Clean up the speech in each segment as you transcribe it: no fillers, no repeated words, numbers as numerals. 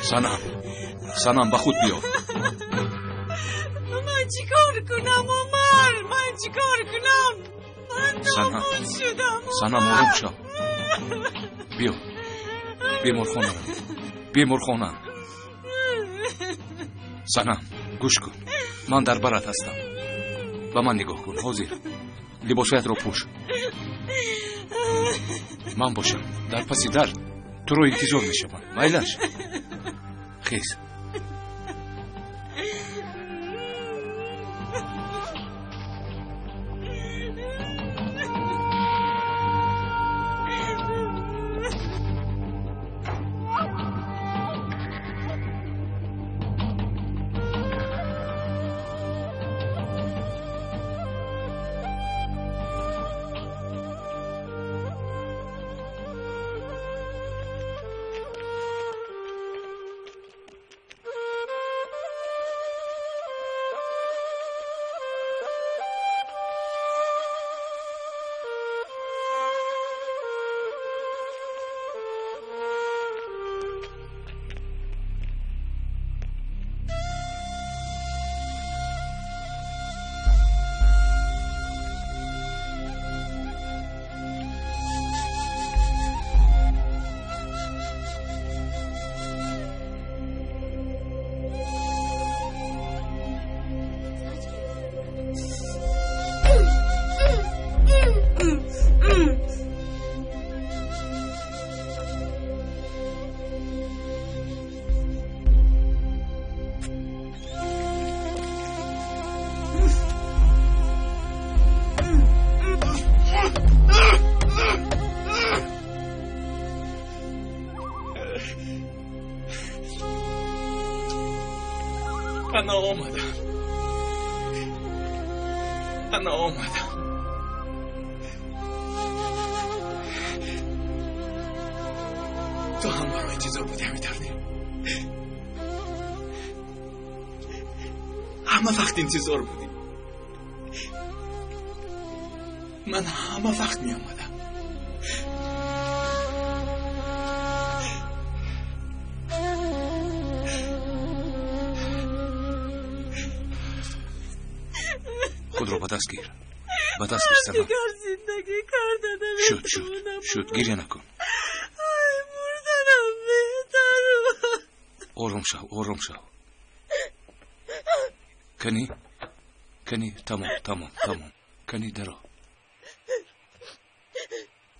Санам, Санам, ба худ биё. Ман чӣ кор кунам, Умар? Ман чӣ кор кунам? Ман Санам, нобуд шудам. Санам, ором шав. Биё, беморхона, беморхона. Санам, гӯш кун, ман дар барат ҳастам. Ба ман нигоҳ кун. Ҳозир либосҳоятро пӯш. Ман бошам дар паси дар туро интизор мешавам. Майлаш, хез. Ана омадам. Ана омадам. Ту ҳам маро интизор будӣ, ҳамин тавр не? Ҳама вақт интизор будӣ. Ман ҳама вақт меомадам. Худро ба даст гир, ба даст гир, Санам. Дигар зиндагӣ карда Шуд, шуд, наметавонам. шуд, гиря накун. Ай, мурданам беҳтар. Ором шав, ором шав. Кани, кани, тамом, тамом, тамом. Кани, даро.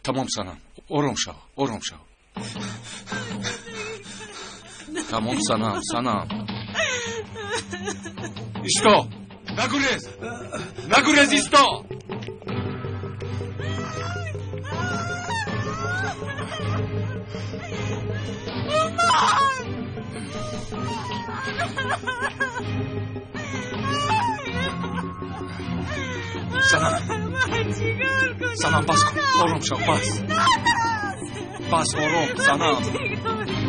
Тамом, Санам, ором шав, ором шав. Тамом, Санам, Санам. Исто! Нагурез! Нагурез, исто! Санам, Санам, бас кун, ором шав, бас. Бас, ором, Санам.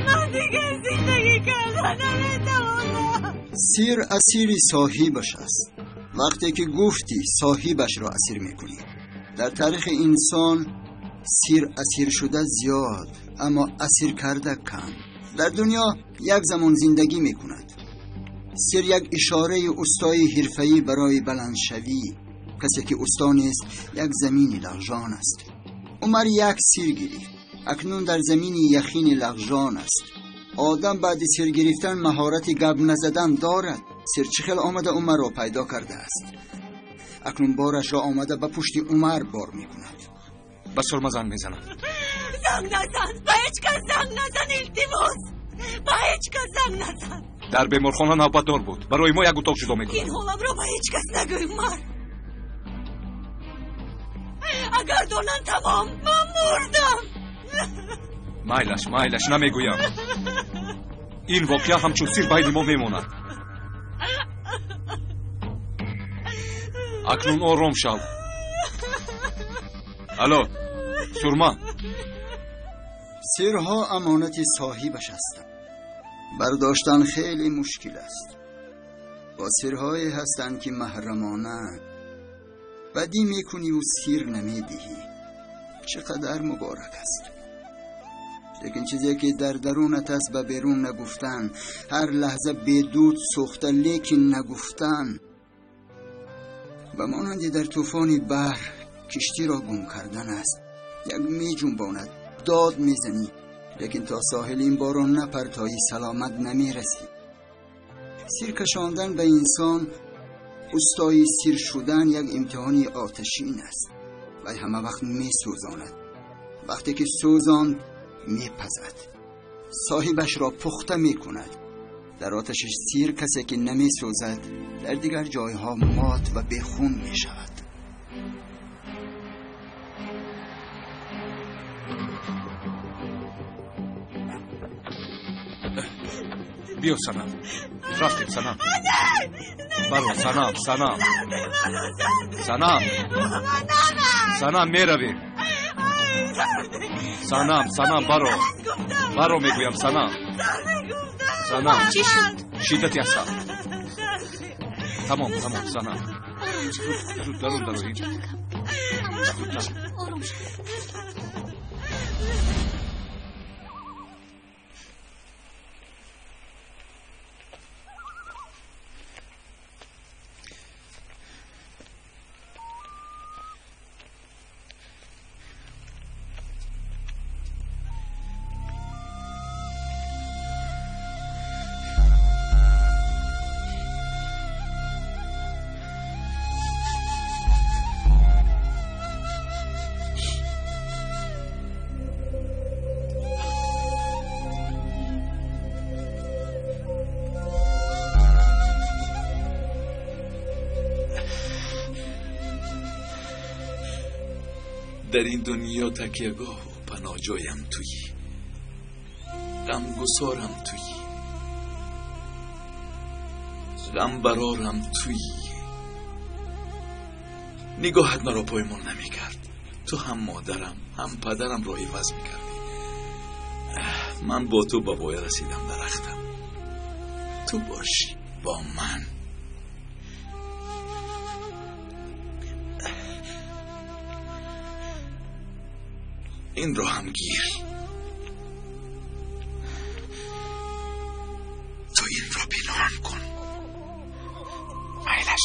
Ман дигар зиндагӣ карда наметавонам. Сир асири соҳибаш аст. Вақте ки гуфтӣ, соҳибашро асир мекунӣ. Дар таърихи инсон сир асир шуда зиёд, аммо асир карда кам. Дар дунё як замон зиндагӣ мекунад. Сир як ишораи устои ҳирфаӣ барои баландшавӣ. Касе ки усто нест, як замини лағжон аст. Умар як сир гирифт, акнун дар замини яхини лағжон аст. Одам баъди сир гирифтан маҳорати гап назадан дорад. Сир чӣ хел омада Умарро пайдо кардааст. Акнун борашро омада ба пушти Умар бор мекунад. Ба Сурма занг мезанам. Занг назан, ба ҳеҷ кас занг назан, илтимос, ба ҳеҷ кас занг назан. Дар беморхона навбатдор буд. Барои мо як утоқ ҷудо мекунад. Ин ҳоламро ба ҳеҷ кас нагӯй, Умар. Агар донанд, тамом, ман мурдам. Майлаш, майлаш, намегӯям. Ин воқеа ҳамчун сир байни мо мемонад. Акнун ором шав. Алло, Сурма. Сирҳо амонати соҳибаш ҳастанд. Бардоштан хеле мушкил аст. Бо сирҳое ҳастанд ки маҳрамона бадӣ мекуниву сир намедиҳӣ. Чӣ қадар муборак аст. Лекин чизе ки дар дарунат аст ба берун нагуфтан, ҳар лаҳза бедуд сӯхта, лекин нагуфтан, ба монанди дар тӯфони баҳр киштиро гум кардан аст. Як меҷунбонад, дод мезанӣ, лекин то соҳили ин борон напартоӣ саломат намерасӣ. Сир кашондан ба инсон, устои сир шудан як имтиҳони оташин аст. Вай ҳама вақт месӯзонад. Вақте ки сӯзонд мепазад, соҳибашро пухта мекунад. Дар оташи сир касе ки намесӯзад дар дигар ҷойҳо мот ва бехун мешавад. Биё Санам, рафтем Санам. Баро Санам, Санам, Санам, Санам, меравем. Санам, Санам, баро, баро мегӯям Санам, Санам. Чӣ шуд? Шиддати асаб. Тамом, тамом, Санам. Зуд, зуд дарун дароед. Зудтар. Ором шав. Дар ин дунё такягоҳу паноҳҷоям туӣ, ғамгусорам туӣ, ғамбарорам туӣ. Нигоҳат маро поймол намекард. Ту ҳам модарам ҳам падарамро иваз мекардӣ. Ман бо ту ба воя расидам дарахтам, ту бошӣ бо ман. Инро ҳам гир, ту инро пинҳон кун. Майлаш.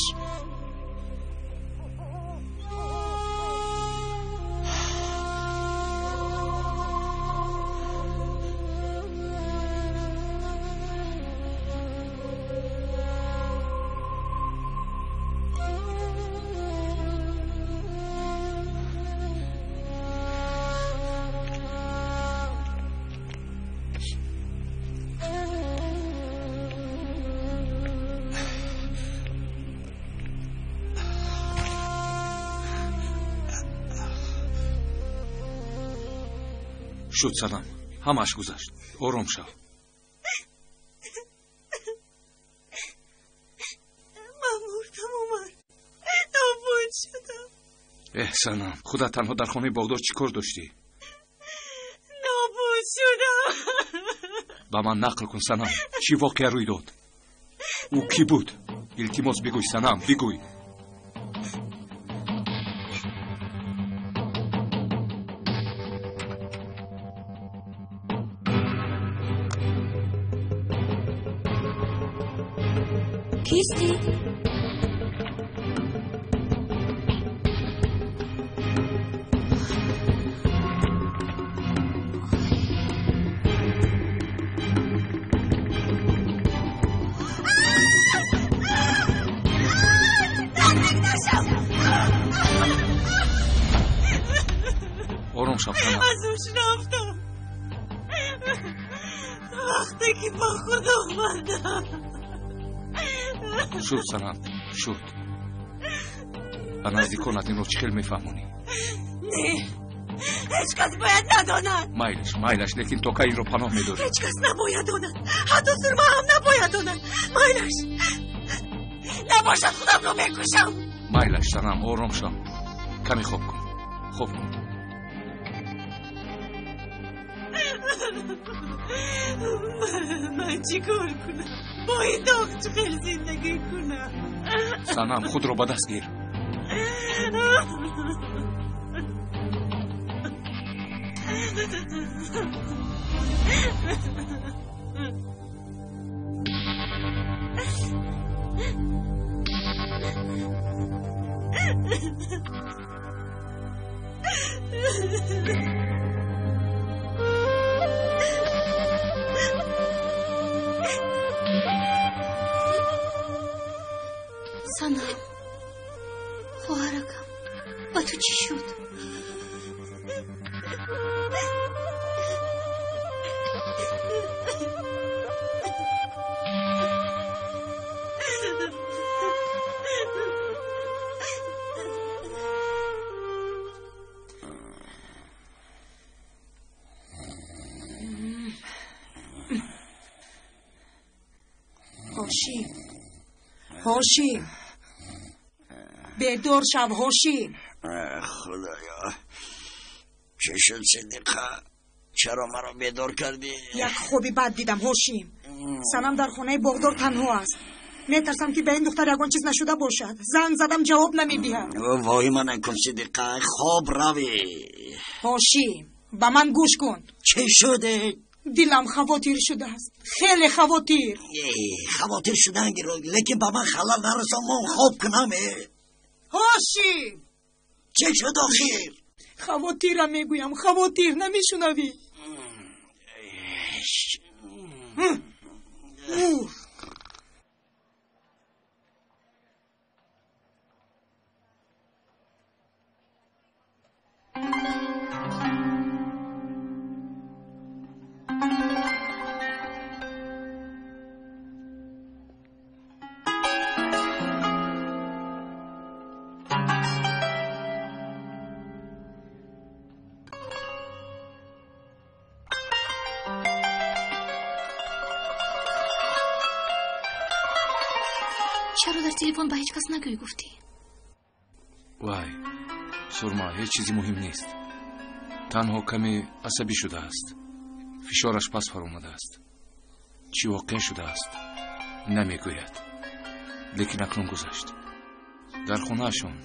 Шуд Санам, ҳамааш гузашт. Ором шав. Ман мурдам, Умар. Нобуд шудам. Эҳ Санам, худат танҳо дар хонаи боғдор чӣ кор доштӣ? Нобуд шудам. Ба ман нақл кун Санам, чӣ воқеа рӯй дод? Ӯ кӣ буд? Илтимос бигӯй Санам, бигӯй. Кистӣ? Ором шав Санам. Аз ӯ шинохтам вақте ки ба худ омадам. Шуд Санам, шуд. Ба наздиконат инро чӣ хел мефаҳмонӣ? Не, ҳеҷ кас бояд надонад. Майлаш, майлаш, лекин то кай инро паноҳ медорӣ? Ҳеҷ кас набояд донад, ҳатто Сурма ҳам набояд донад. Майлаш, набошад худамро мекушам. Майлаш Санам, ором шав. Каме хоб кун, хоб кун. Ман чӣ кор кунам? Бо ин доғ чӣ хел зиндагӣ кунам? Санам, худро ба даст гир. Санам, хоҳаракам, ба ту чӣ шуд? Ҳошим, Ҳошим, бедор шав, Ҳошим. Худоё, чӣ шуд, Сиддиқа? Чаро маро бедор кардӣ? Як хоби бад дидам, Ҳошим. Санам дар хонаи боғдор танҳо аст. Метарсам, ки ба ин духтар ягон чиз нашуда бошад. Занг задам, ҷавоб намедиҳад. Воҳима накун, Сиддиқа, хоб равӣ. Ҳошим, ба ман гӯш кун. Чӣ шуде? Дилам хавотир шудааст, хеле хавотир. Хавотир шудан гиро, лекин ба ман халал нарасон, мон хоб кунам. Ҳошим! Чӣ шуд охир? Хавотирам мегӯям, хавотир, намешунавӣ? Мур. Чаро дар телефон ба ҳеҷ кас нагӯй гуфтӣ? Вай, Сурма, ҳеҷ чизи муҳим нест. Танҳо каме асабӣ шудааст. Фишораш пас фаромадааст. Чӣ воқеъ шудааст, намегӯяд. Лекин акнун гузашт. Дар хонаашон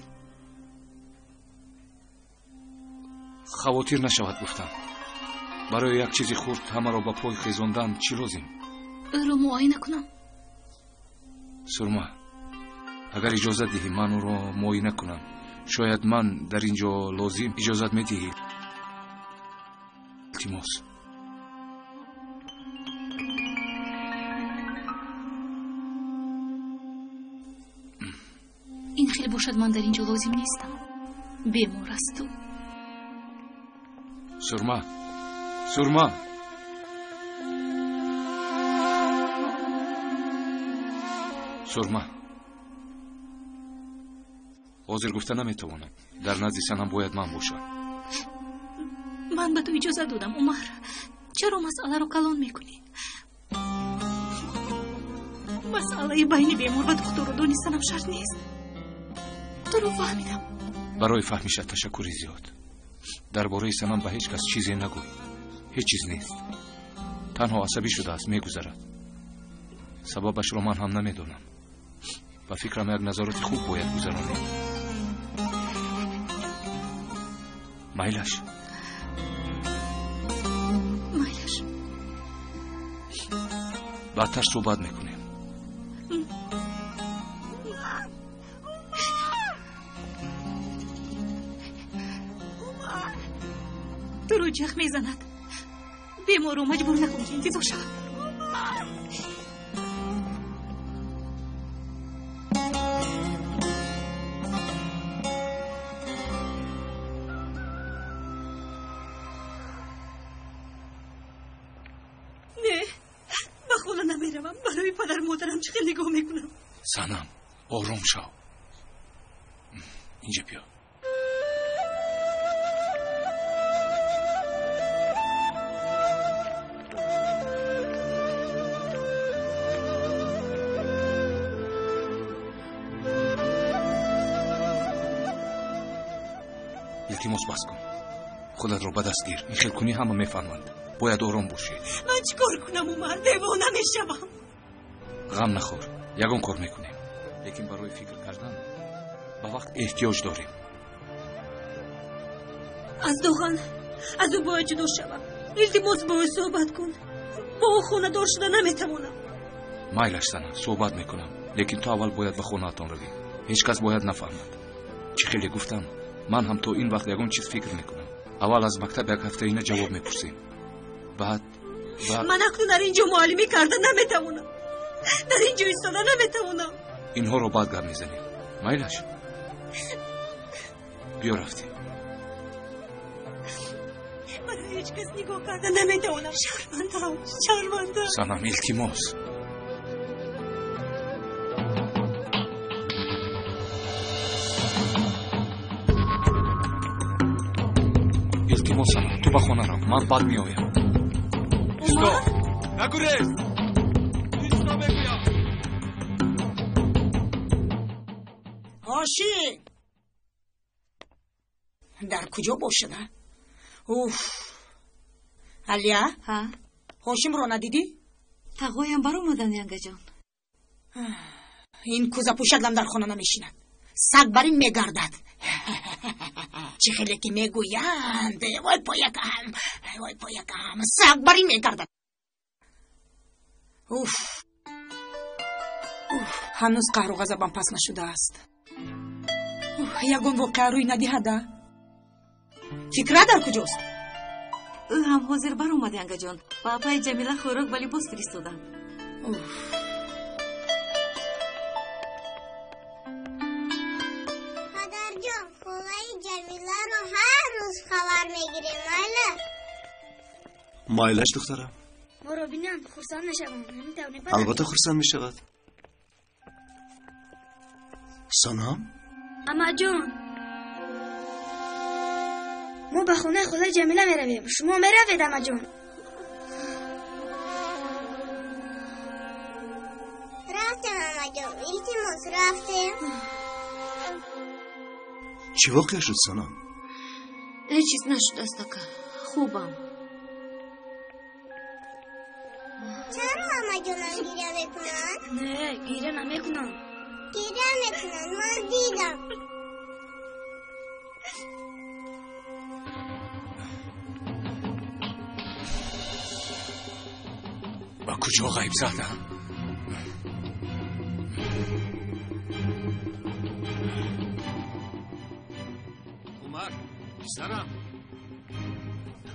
хавотир нашавад гуфтам. Барои як чизи хурд ҳамаро ба пой хезондан чӣ лозим? Ӯро муоина кунам? Сурма, агар иҷозат диҳӣ, ман ӯро муоина кунам. Шояд ман дар ин ҷо лозим. Иҷозат медиҳӣ? Илтимос. Ин хел бошад, ман дар ин ҷо лозим нестам. Бемор асту. Сурма, Сурма. Сурма, ҳозир гуфта наметавонам. Дар назди Санам бояд ман бошам. Ман ба ту иҷозат додам, Умар. Чаро масъаларо калон мекунӣ? Масъалаи байни бемор ва духтурро донистанам шарт нест. Туро фаҳмидам. Барои фаҳмишат ташаккури зиёд. Дар бораи Санам ба ҳеҷ кас чизе нагӯй. Ҳеҷ чиз нест. Танҳо асабӣ шудааст, мегузарад. Сабабашро ман ҳам намедонам. Ба фикрам, як назорати хуб бояд гузаронем. Майлаш. Майлаш. Баъдтар суҳбат мекунем. Туро ҷах мезанад. Беморро маҷбур накун, ки интизор шавад. Не, ба хона намеравам. Барои падару модарам чӣ хел нигоҳ мекунам? Санам, ором шав. Инҷа биё. Илтимос, бас кун. Худатро ба даст гир. Ин хел кунӣ, ҳама мефаҳманд. Бояд ором бошӣ. Ман чӣ кор кунам, Умар? Девона мешавам. Ғам нахӯр, ягон кор мекунем. Лекин барои фикр кардан ба вақт эҳтиёҷ дорем. Аз Доған, аз ӯ бояд ҷудо шавам. Илтимос, бо ӯ суҳбат кун. Бо ӯ хонадор шуда наметавонам. Майлаш, Санам, суҳбат мекунам, лекин ту аввал бояд ба хонаатон равӣ. Ҳеҷ кас бояд нафаҳмад. Чӣ хеле гуфтам, ман ҳам то ин вақт ягон чиз фикр мекунам. Аввал аз мактаб як ҳафтаина ҷавоб мепурсем. Баъд Ман акнун дар ин ҷо муаллимӣ карда наметавонам. Дар ин ҷо истода наметавонам. Инҳоро баъд гап мезанем. Майлаш, биё, рафтем. Маро ҳеҷ кас нигоҳ карда наметавонам. Шармандаам, шармандаам. Санам, илтимос. Илтимос, Санам, ту ба хона рав, ман баъд меоям. Исто, нагурез! Исто, мегӯям. Ҳошим дар куҷо бошад? Уф, Алия, Ҳошимро надидӣ? Тағоям баромаданд, янгаҷон. Ин кӯзапӯшадлам дар хона намешинад, саг бар ин мегардад. Чӣ хеле ки мегӯянд, вой поякам, вой поякам, саг бар ин мегардад. Уф, ҳанӯз қаҳру ғазабам пас нашудааст. Ягон воқеа рӯй надиҳада? Фикра дар куҷост? Ӯ ҳам ҳозир баромад, янгаҷон. Ба апаи Ҷамила хӯрок ба либос фиристодам. Падарҷон, холаи Ҷамиларо ҳар рӯз хабар мегирем, майла? Майлаш, духтарам. Моро бинанд, хурсанд мешаванд. Наметавонем, падар? Албатта хурсанд мешавад. Санам? Амаҷон, мо ба хонаи холаи Ҷамила меравем. Шумо меравед, амаҷон? Рафтем, амаҷон, илтимос, рафтем. Чӣ воқеа шуд, Санам? Ҳеҷ чиз нашудааст, ака, хубам. Чаро амаҷонам гиря мекунанд? Не, гиря намекунам. Гиря мекунанд, ман дидам. Ба куҷо ғайб задам? Умар, писарам,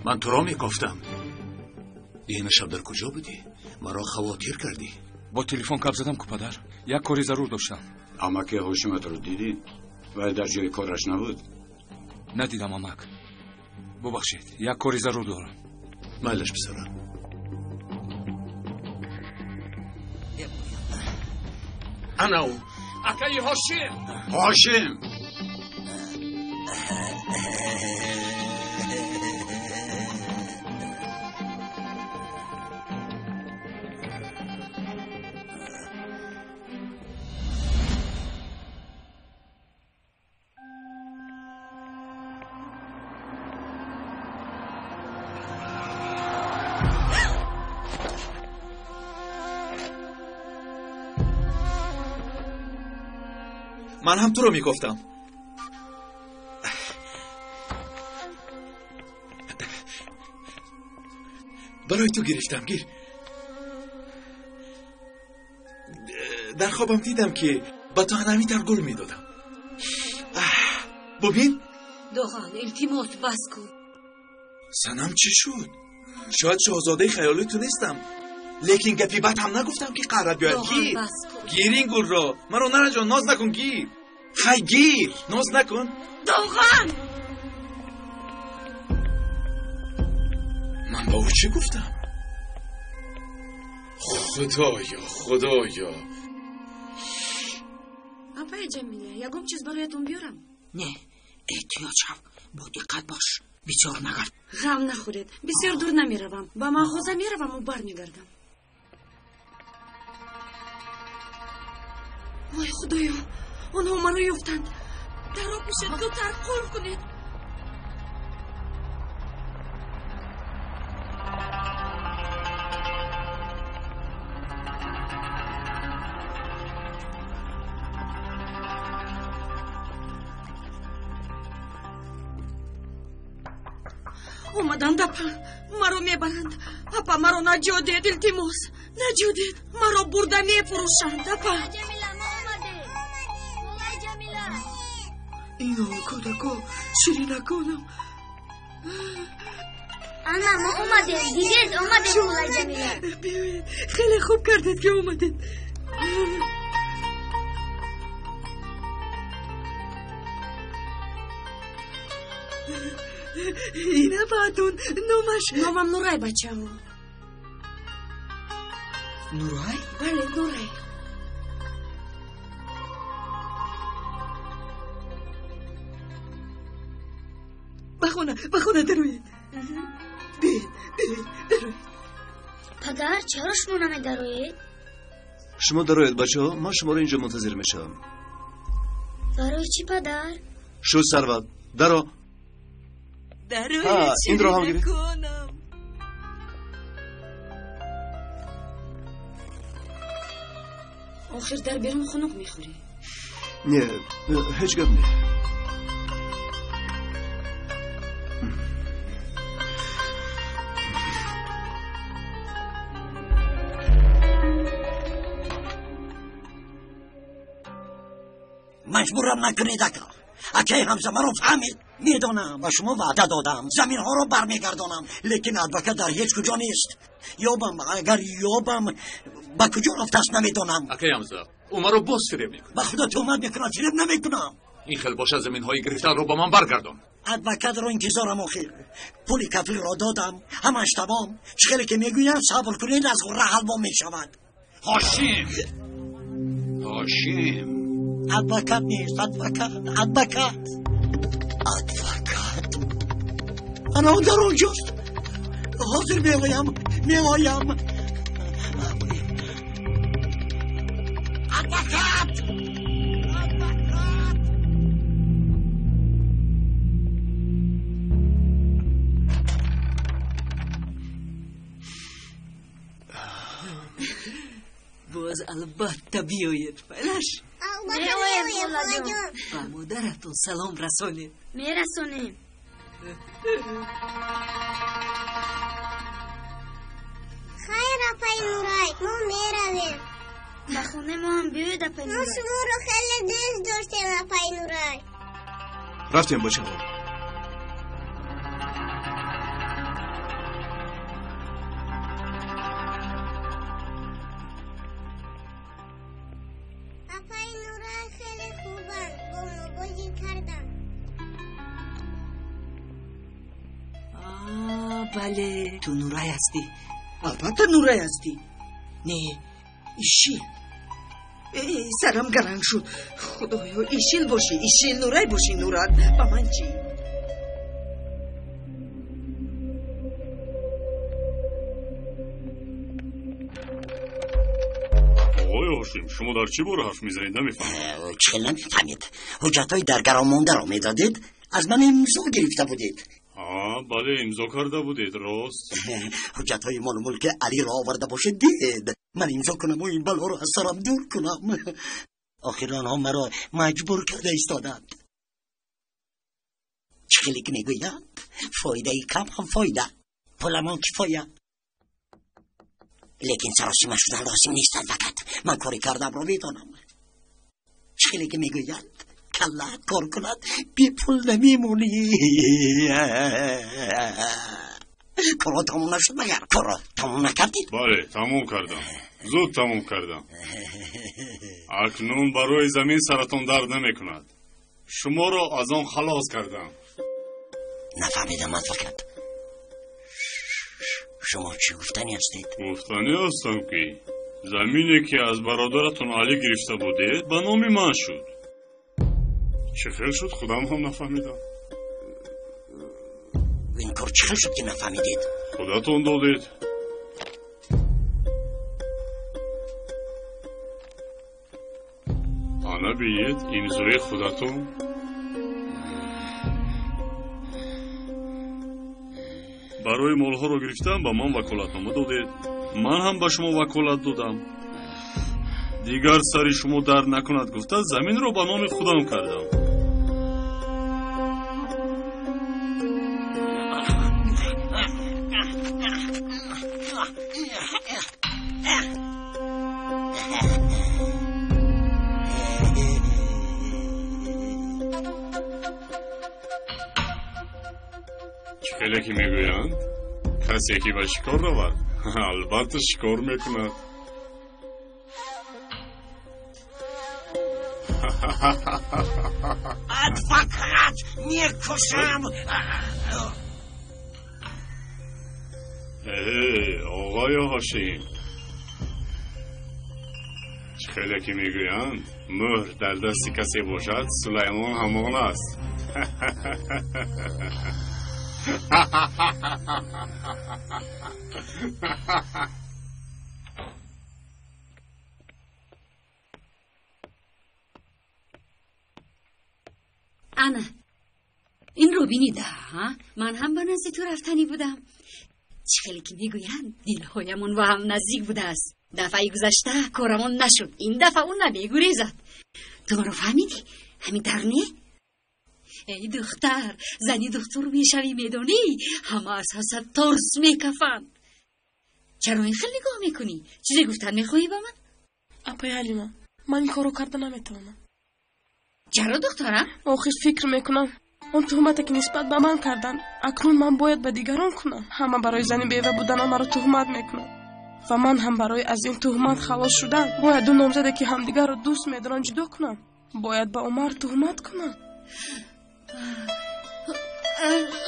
ман туро мекофтам. Дина шаб дар куҷо будӣ? Маро хавотир кардӣ. Бо телефон гап задам ку, падар. Як кори зарур доштам. Амаки Ҳошиматро дидӣ? Вай дар ҷои кораш набуд? Надидам, амак. Бубахшед, як кори зарур дорам. Майлаш, писарам. Ана ӯ, акаи Ҳошим. Ҳошим! Ман ҳам туро мегуфтам. Барои ту гирифтам, гир. Дар хобам дидам, ки ба ту ҳамин гул медодам. Бубин. Доған, илтимос, бас кун. Санам, чӣ шуд? Шояд шоҳзодаи хаёлии ту нестам, лекин гапи бад ҳам нагуфтам, ки қаҳрат биёяд. Гир, гир ин гулро. Маро наранҷон, ноз накун, гир. Хай, гир, ноз накун. Доған! Ман ба ӯ чӣ гуфтам? Худоё, худоё. Апаи Ҷамила, ягон чиз бароятон биёрам? Не, эҳтиёт шав, бо диққат бош, бисёр нагард. Ғам нахӯред, бисёр дур намеравам. Ба мағоза мераваму бармегардам. Вой, худоё, онҳо маро ёфтанд. Дарро пӯшед, зудтар қулф кунед. Омаданд, апа, маро мебаранд. Апа, маро наҷот диҳед, илтимос, наҷот диҳед. Маро бурда мефурӯшанд, апа. Ино кӯдако, ширинаконам. Ана, мо омадем, дидед, омадем, холаи Ҷамила. Биёед, хеле хуб кардед, ки омадед. Ина баъдун номаш. Номам Нурай, бачаҳо. Нурай? Бале, Нурай. Ба хона, ба хона дароед. Биед, биед, дароед. Падар, чаро шумо намедароед? Шумо дароед, бачаҳо, ман шуморо инҷо мунтазир мешавам. Барои чӣ, падар? Шу сарват, даро. Дароед, инро ҳам гиред. ширинаконам. Охир дар берун хунук мехӯрӣ. Не, ҳеҷ гап не. Маҷбурам накунед, ака. Акаи Ҳамза маро фаҳмид. Медонам, ба шумо ваъда додам, заминҳоро бармегардонам, лекин адвокат дар ҳеҷ куҷо нест. Ёбам, агар ёбам, ба куҷо рафтааст намедонам. Акаи Ҳамза, ӯ маро боз фиреб мекунад. Ба худо туҳмат мекунад, фиреб намекунам. Ин хел бошад, заминҳои гирифтаро ба ман баргардон. Адвокатро интизорам охир. Пули кафилро додам, ҳамаш тамом. Чӣ хеле ки мегӯянд, сабр кунед, аз ғурра ҳалво мешавад. Ҳошим, Ҳошим. Адвокат нест, адвокат, адвокат, адвокат. Ана он дар онҷост. Ҳозир меоям, меоям. Адвокат, адвокат. Боз албатта биёед, майлаш. Албатта меоем, холаҷон. Ба модаратон салом расонед. Мерасонем. Хайр, апаи Нурай, мо меравем. Ба хонаи мо ҳам биёед, апаи Нурай. Мо шуморо хеле дӯст доштем, апаи Нурай. Рафтем, бачаҳо. Апаи Нурай хеле хубанд, бо мо бозӣ карданд. Бале, ту Нурай ҳастӣ. Албатта Нурай ҳастӣ. Не, ишил. Сарам гаранг шуд. Худоё, ишил бошӣ, ишил, Нурай бошӣ, Нурат. Ба ман чӣ? Оқои Ҳошим, шумо дар чӣ бора ҳарф мезанед, намефаҳмам. Чӣ хел намефаҳмед? Ҳуҷҷатҳои дар гарав мондаро медодед, аз ман имзо гирифта будед. Бале, имзо карда будед, рост. Ҳуҷҷатҳои молу мулки Алиро оварда бошед, дид. Ман имзо кунаму ин балоро аз сарам дур кунам. Охир онҳо маро маҷбур карда истоданд. Чӣ хеле ки мегӯянд, фоидаи кам ҳам фоида, пуламон кифоя. Лекин саросима шудан лозим нест, адвокат. Ман кори кардамро медонам. Чӣ хеле ки мегӯянд, каллаат кор кунад, бепул намемонӣ. Корро тамом нашуд магар? Корро тамом накардед? Бале, тамом кардам. Зуд тамом кардам. Акнун барои замин саратон дард намекунад. Шуморо аз он халос кардам. Нафаҳмидам, адвокат. Шумо чӣ гуфтанӣ ҳастед? Гуфтанӣ ҳастам, ки замине, ки аз бародаратон Алӣ гирифта будед, ба номи ман шуд. Чӣ хел шуд, худам ҳам нафаҳмидам. Ин кор чӣ хел шуд, ки нафаҳмидед? Худатон додед. Ана биед, имзои худатон. Барои молҳоро гирифтан ба ман ваколатнома додед. Ман ҳам ба шумо ваколат додам. Дигар сари шумо дард накунад гуфта, заминро ба номи худам кардам. Хеле ки мегӯянд, касе ки ба шикор равад, албатта шикор мекунад. Адвокат, мекушам. Оғои Ҳошим, чӣ хеле ки мегӯянд, мӯҳр дар дасти касе бошад, Сулаймон ҳамон аст. Ана инро бинида, ман ҳам ба назди ту рафтанӣ будам. Чӣ хеле ки мегӯянд, дилҳоямон ба ҳам наздик будааст. Дафъаи гузашта корамон нашуд, ин дафъа ӯ намегурезад. Ту маро фаҳмидӣ? Ҳамин тавр не? Эй духтар, зани духтур мешавӣ, медонӣ? Ҳама аз ҳасад торс мекафанд. Чаро ин хел нигоҳ мекунӣ? Чизе гуфтан мехоҳӣ ба ман? Апаи Ҳалима, ман ин корро карда наметавонам. Чаро, духтарам? Охир фикр мекунам, он туҳмате ки нисбат ба ман карданд, акнун ман бояд ба дигарон кунам. Ҳама барои зани бева буданам маро туҳмат мекунанд ва ман ҳам барои аз ин туҳмат халос шудан бояд ду номзаде ки ҳамдигарро дӯст медоранд ҷудо кунам. Бояд ба Умар туҳмат кунам.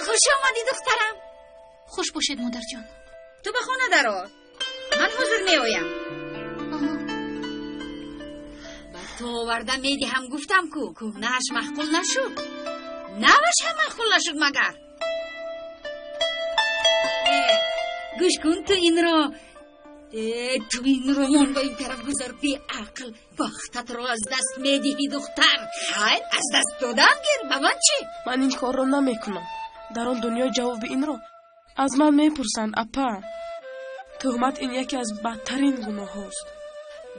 Хуш омадӣ, духтарам. Хуш бошед, модарҷон. Ту ба хона даро, ман ҳозир меоям. Ба ту оварда медиҳам гуфтам ку, кӯҳнааш маъқул нашуд, наваш ҳам маъқул нашуд магар. Гӯш кун, ту инро мон ба ин тараф гузар, беақл. Бахтатро аз даст медиҳӣ, духтар. Хайр, аз даст додан гир, ба ман чӣ? Ман ин корро намекунам. Дар он дунё ҷавоби инро аз ман мепурсанд, апа. Туҳмат ин яке аз бадтарин гуноҳҳост.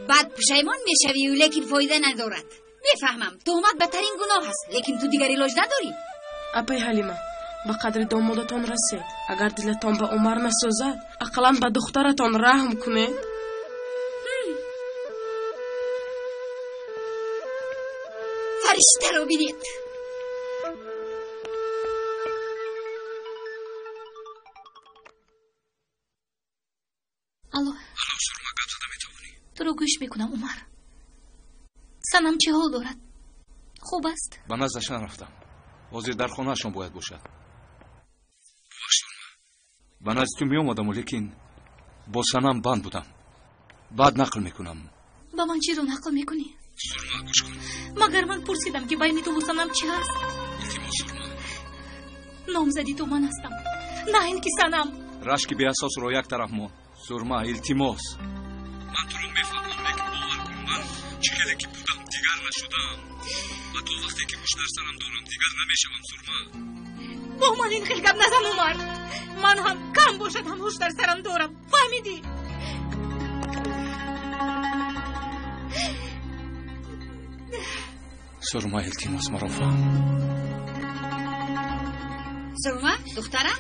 Баъд пушаймон мешавӣ, лекин фоида надорад. Мефаҳмам, туҳмат бадтарин гуноҳ аст, лекин ту дигар илоҷ надорӣ. Апаи Ҳалима, ба қадри домодатон расед. Агар дилатон ба Умар насозад, ақаллан ба духтаратон раҳм кунед. Фариштаро бинед. Алло. Алло, Сурма, гап зада метавонӣ? Туро гӯш мекунам, Умар. Санам чӣ ҳол дорад? Хуб аст? Ба наздаш нарафтам. Ҳозир дар хонаашон бояд бошад. Бубахш, Сурма, ба назди ту меомадаму, лекин бо Санам банд будам. Баъд нақл мекунам. Ба ман чиро нақл мекунӣ? Сурма, гӯш кун. Магар ман пурсидам, ки байни туву Санам чӣ ҳаст? Илтимос, Сурма. Номзади ту ман ҳастам, на ин ки Санам. Рашки беасосро як тараф мон. Сурма, илтимос. Ман туро мефаҳмам, лекин бовар кун, ман чӣ хеле ки будам, дигар нашудам. Ва то вақте ки ҳуш дар сарам дорам, дигар намешавам, Сурма. Бо ман ин хел гап назан, Умар. Ман ҳам кам бошад ҳам ҳуш дар сарам дорам. Фаҳмидӣ? Сурма, илтимос, маро фаҳм. Сурма, духтарам,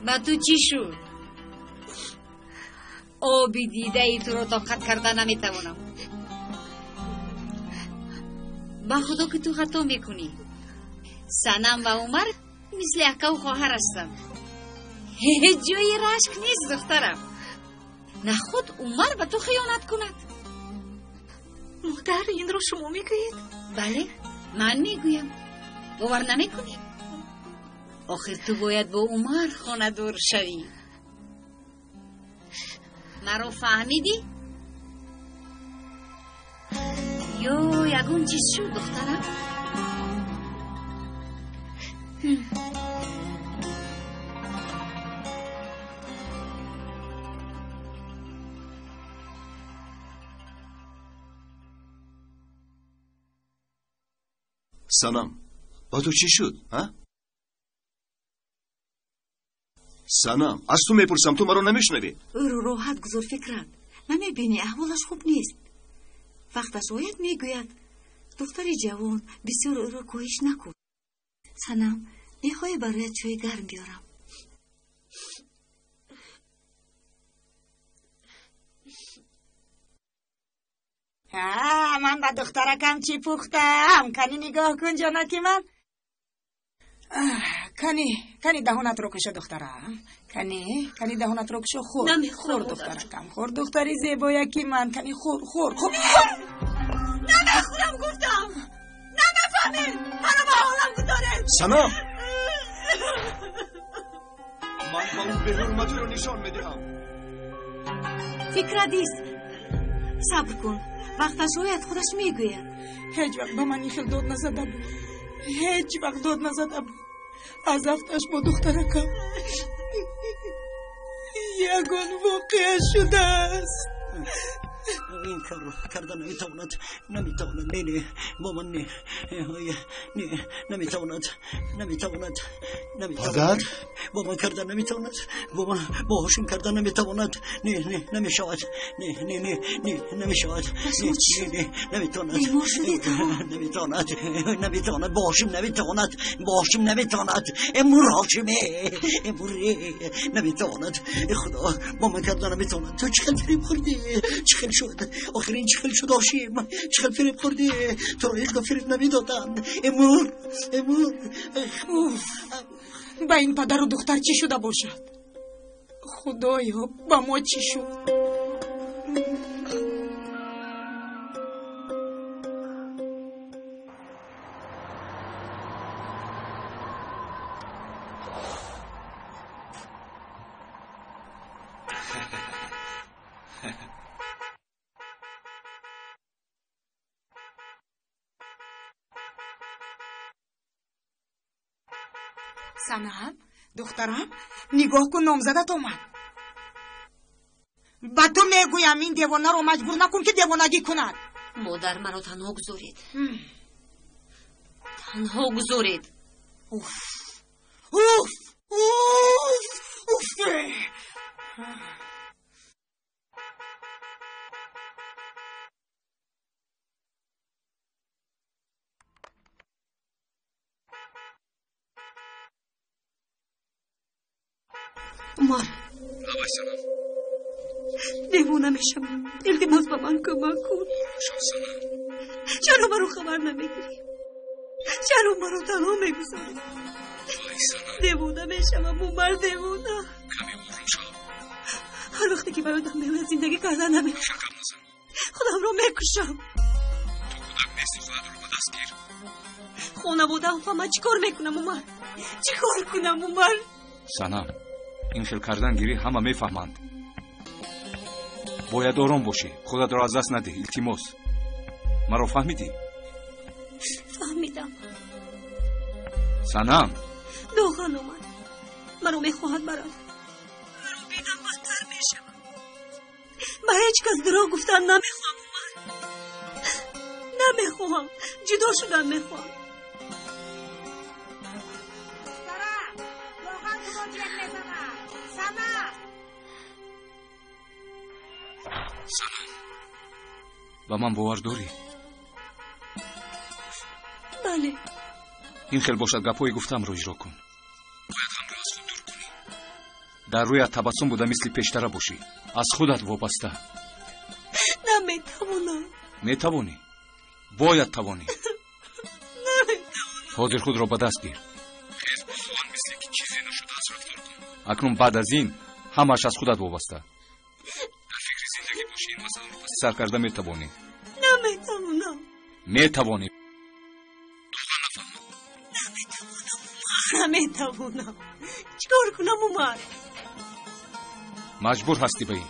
ба ту чӣ шуд? Оби дидаи туро тоқат карда наметавонам. Ба худо ки ту хато мекунӣ. Санам ва Умар мисли акаву хоҳар ҳастанд. Ҳеҷ ҷои рашк нест, духтарам. Нахуд Умар ба ту хиёнат кунад. Модар, инро шумо мегӯед? Бале, ман мегӯям. Бовар намекунӣ? Охир ту бояд бо Умар хонадор шавӣ. Маро фаҳмидӣ? Ё ягон чиз шуд, духтарам? Санам, ба ту чӣ шуд, ҳа? Санам, аз ту мепурсам, ту маро намешунавӣ? Ӯро роҳат гузор, Фикрат. Намебинӣ, аҳволаш хуб нест. Вақташ ояд, мегӯяд. Духтари ҷавон, бисёр ӯро коҳиш накун. Санам, мехоҳӣ бароят чойи гарм биёрам? Ман ба духтаракам чӣ пухтам? Кани нигоҳ кун, ҷонаки ман. Кани, кани даҳонатро кушо, духтарам. Кани, кани даҳонатро кушо, хӯр. Хӯр, духтаракам, хӯр, духтари зебояки ман. Кани хӯр, хӯр, хӯр. Намехӯрам гуфтам. Намефаҳмед. Маро ба ҳолам гузоред. Санам! Ман ба ӯ беҳурматиро нишон медиҳам. Фикрат ист. Сабр кун. Вақташ ояд, худаш мегӯяд. Ҳеҷ вақт ба ман ин хел дод назада буд. Ҳеҷ вақт дод назада буд. Аз афташ бо духтаракам ягон воқеа шудааст. Ин корро карда наметавонад, наметавонад. Не, не, бо ман не, не, наметавонад, наметавонад, наметавонад. Бо ман карда наметавонад, бо ман, бо Ҳошим карда наметавонад. Не, не, намешавад. Не, не, не, не, намешавад. Не, не, не, наметавонад. Наметавонад, наметавонад, бо Ҳошим наметавонад, бо Ҳошим наметавонад. Эмур Ҳошиме, эмур, наметавонад. Худо, бо ман карда наметавонад. Ту чӣ хел фиреб хӯрдӣ? Чӣ хел шуд? Охирин чӣ хел шуд, Ҳошим? Чӣ хел фиреб хӯрдӣ? Туро ҳеҷ гоҳ фиреб намедоданд. Эмур, эмур. Уф, ба ин падару духтар чӣ шуда бошад? Худоё, ба мо чӣ шуд? Санам, духтарам, нигоҳ кун, номзадат омад. Ба ту мегӯям, ин девонаро маҷбур накун, ки девонагӣ кунад. Модар, маро танҳо гузоред. Танҳо гузоред. Уф, уф, уф, уф. Умар. Давай, Санам. Девона мешавам. Илтимос, ба ман кӯмак кун. Шав, Санам. Чаро маро хабар намегирӣ? Чаро маро танҳо мегузорӣ? Вай, Санам. Девона мешавам, Умар, девона. Каме ором шав. Ҳар вақте ки ба ёдам меояд, зиндагӣ кардан намехоҳам. Гап назан. Худамро мекушам. Ту кӯдак нести, худатро ба даст гир. Хонаводаам фаҳмад, чӣ кор мекунам, Умар? Чӣ кор кунам, Умар? Санам, ин хел кардан гирӣ, ҳама мефаҳманд. Бояд ором бошӣ, худатро аз даст надиҳ, илтимос. Маро фаҳмидӣ? Фаҳмидам. Санам. Доған омад. Маро мехоҳад барад. Маро бинам, бадтар мешавам. Ба ҳеҷ кас дурӯғ гуфтан намехоҳам, Умар. Намехоҳам. Ҷудо шудан мехоҳам. Духтарам, Доған туро ҷеғ мезанад. Санам. Санам, ба ман бовар дорӣ? Бале. Ин хел бошад, гапҳои гуфтамро иҷро кун. Бояд ғамро аз худ дур кунӣ. Дар рӯят табассум буда, мисли пештара бошӣ. Аз худат вобаста. Наметавонам. Метавонӣ. Бояд тавонӣ. Наметавонам. Ҳозир худро ба даст гир. Хез, бо Доған мисли ки чизе нашудааст рафтор кун. Акнун баъд аз ин ҳамааш аз худат вобаста. Дар фикри зиндагӣ бошӣ, ин масъаларо паси сар карда метавонӣ. Наметавонам. Метавонӣ. Доған нафаҳмад. Наметавонам, Умар. Наметавонам. Чӣ кор кунам, Умар? Маҷбур ҳастӣ ба ин.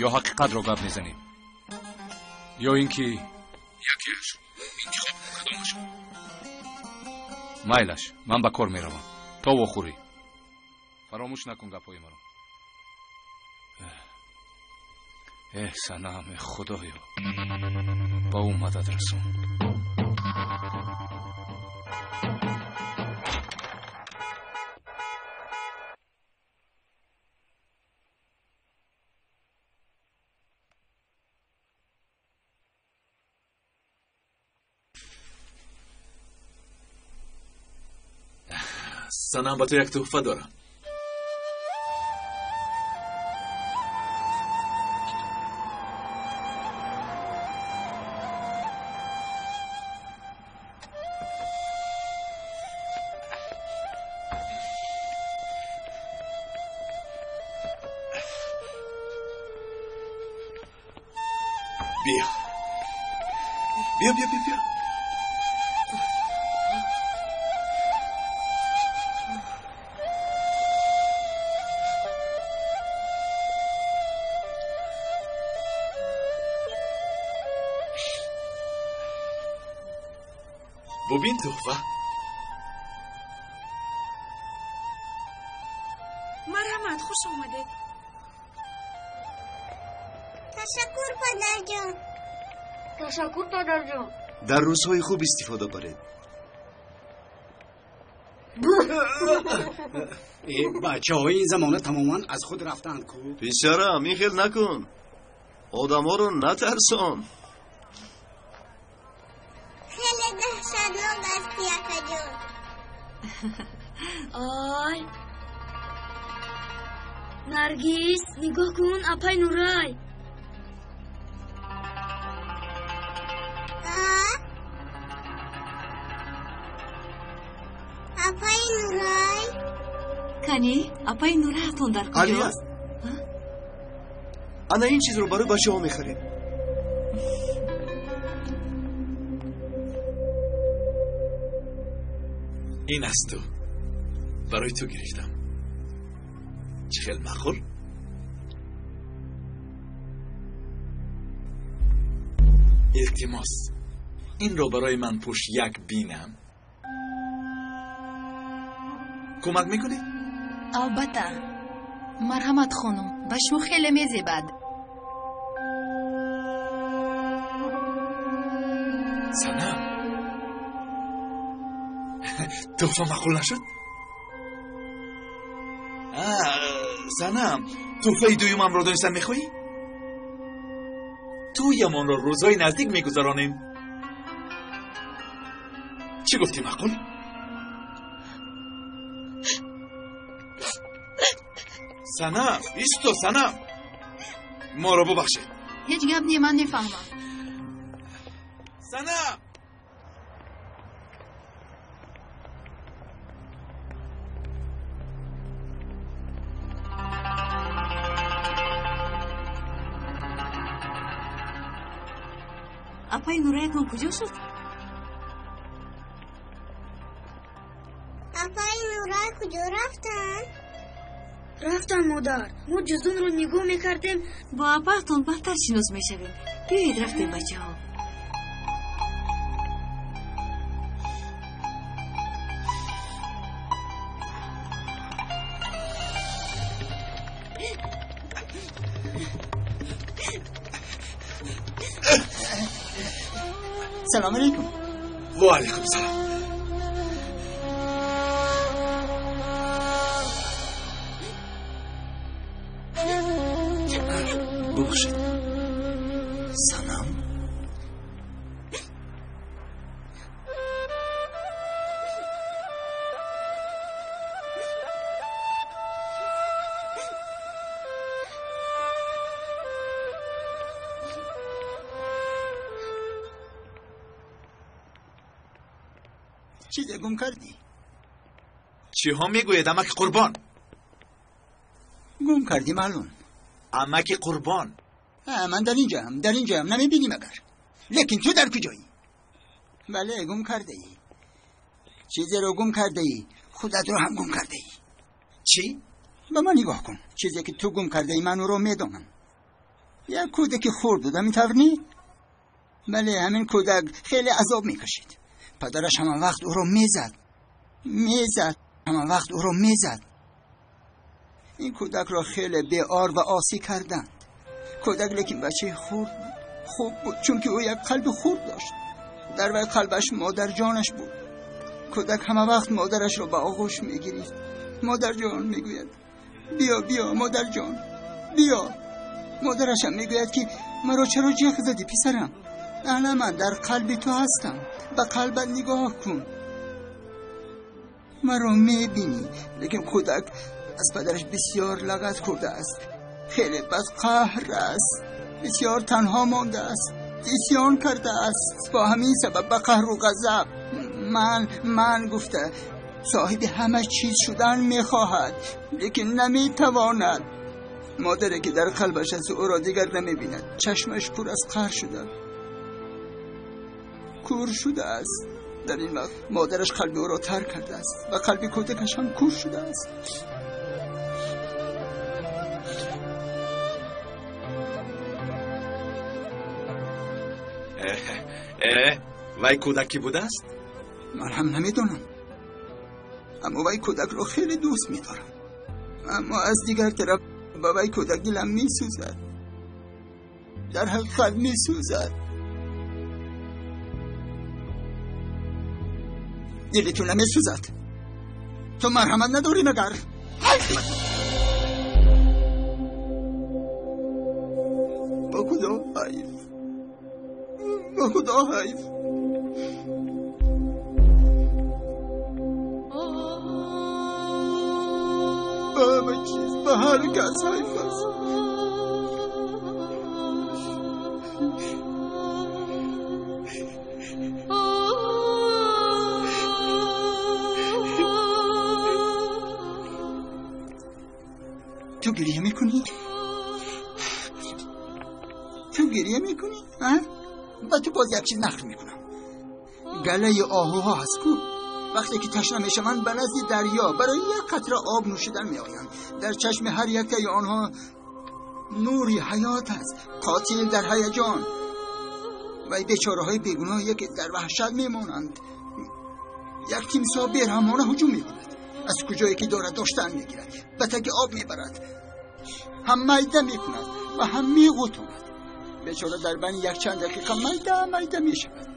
Ё ҳақиқатро гап мезанем, ё ин ки якеаш интихоб кун, кадомашро. Майлаш, ман ба кор меравам. То вохӯрӣ. Фаромӯш накун гапҳои маро. Эҳ, Санам, э Худоё, ба ӯ мадад расон. Санам, ба ту як тӯҳфа дорам. Биё. Биё, биё, биё, биё. Бубин туҳфа. Марҳамат, хуш омадед. Ташаккур, падарҷон. Ташаккур, падарҷон. Дар рӯзҳои хуб истифода баред. Бачаҳои ин замона тамоман аз худ рафтанд ку. Писарам, ин хел накун. Одамҳоро натарсон. Хеле даҳшатнок ҳастӣ, акаҷон. Ай, Наргиз, нигоҳ кун, апай Нурай. Апай Нурай. Кани, апай Нурайтон дар куҷост? Ана ин чизро барои бачаҳо мехарем. Ин аз ту. Барои ту гирифтам. Чӣ хел маъқул? Илтимос, инро барои ман пӯш, як бинам. Кӯмак мекунӣ? Албатта. Марҳамат, хонум, ба шумо хеле мезебад. Санам, туҳфа маъқул нашуд? Санам, туҳфаи дуюмамро донистан мехоҳӣ? Тӯямонро рӯзҳои наздик мегузаронем. Чӣ гуфтӣ, маъқул? Санам, исто, Санам, моро бубахшед. Ҳеҷ гап не, ман мефаҳмам. Санам! Апай Нурайтон куҷо шуд? Апай Нурай куҷо рафтанд? Рафтан, модар. Мо ҷуздонро нигоҳ мекардем. Бо апаатон баъдтар шинос мешавем. Биёед, рафтем, бачаҳо. Салом алейкум. Ва алейкум салом. Бубахшед. Санам? Чизе гум кардӣ? Чиҳо мегӯед, амаки Қурбон? Гум кардӣ, маълум. Амаки Қурбон. Ман дар инҷаам, дар инҷаам, намебинӣ магар? Лекин ту дар куҷоӣ? Бале, гум кардаӣ. Чизеро гум кардаӣ, худатро ҳам гум кардаӣ. Чӣ? Ба ман нигоҳ кун. Чизе ки ту гум кардаӣ, ман ӯро медонам. Як кӯдаки хурд буд, ҳамин тавр не? Бале, ҳамин кӯдак хеле азоб мекашид. Падараш ҳама вақт ӯро мезад, мезад, ҳама вақт ӯро мезад. Ин кӯдакро хеле беор ва осӣ карданд. Кӯдак лекин бачаи хурд буд, хуб буд, чунки ӯ як қалби хурд дошт. Дар вай қалбаш модарҷонаш буд. Кӯдак ҳама вақт модарашро ба оғӯш мегирифт. Модарҷон, мегӯяд, биё, биё, модарҷон, биё. Модарашам мегӯяд ки маро чаро ҷеғ задӣ, писарам? Ана ман дар қалби ту ҳастам, ба қалбат нигоҳ кун, маро мебинӣ. Лекин кӯдак аз падараш бисёр лагат хӯрдааст, хеле бадқаҳр аст, бисёр танҳо мондааст, исён кардааст. Бо ҳамин сабаб ба қаҳру ғазаб ман гуфта соҳиби ҳама чиз шудан мехоҳад, лекин наметавонад. Модаре ки дар қалбаш аст ӯро дигар намебинад. Чашмаш пур аз қаҳр шуда, кур шудааст. Дар ин вақт модараш қалби ӯро тарк кардааст ва қалби кӯдакаш ҳам кур шудааст. Вай кӯдак кӣ будааст? Ман ҳам намедонам, аммо вай кӯдакро хеле дӯст медорам. Аммо аз дигар тараф ба вай кӯдак дилам месӯзад, дар ҳақиқат месӯзад. Дили ту намесӯзад? Ту марҳамат надорӣ магар? Ба худо ҳайф, ба худо ҳайф. Ба ҳама чиз, ба ҳар кас ҳайф аст. Ту гирья мекунӣ? Ту гирья мекунӣ? Ба ту боз як чиз нақл мекунам. Галаи оҳуҳо ҳаст ку? Вақте ки ташна мешаванд, ба назди дарё барои як қатра об нӯшидан меоянд. Дар чашми ҳар яктаи онҳо нури ҳаёт аст. Қотил дар ҳаяҷон ва бечораҳои бегуноҳе ки дар ваҳшат мемонанд. Як тимсоҳ бераҳмона ҳуҷум мекунад, аз куҷое ки дорад доштан мегирад, ба таги об мебарад, ҳам майда мекунад ва ҳам меғутонад. Бечора дар байни якчанд дақиқа майда майда мешавад.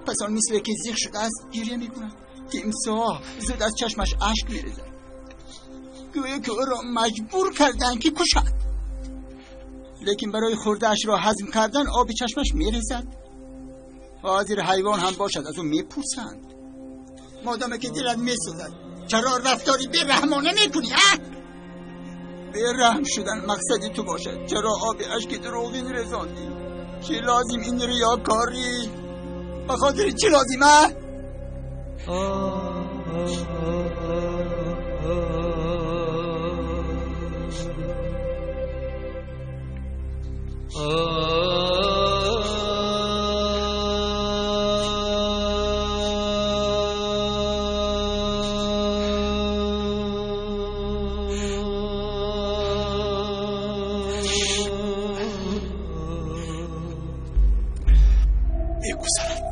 Пас он мисле ки зиқ шудааст гирья мекунад. Тимсоҳ зуд аз чашмаш ашк мерезад, гӯё ки ӯро маҷбур карданд ки кушад. Лекин барои хӯрдаашро ҳазм кардан оби чашмаш мерезад. Ҳозир ҳайвон ҳам бошад аз ӯ мепурсанд: модоме ки дилат месӯзад, чаро рафтори бераҳмона мекунӣ? Бераҳм шудан мақсади ту бошад, чаро оби ашки дурӯғин резондӣ? Чӣ лозим ин риёкорӣ? Ба хотири чӣ лозим? Мегузарад.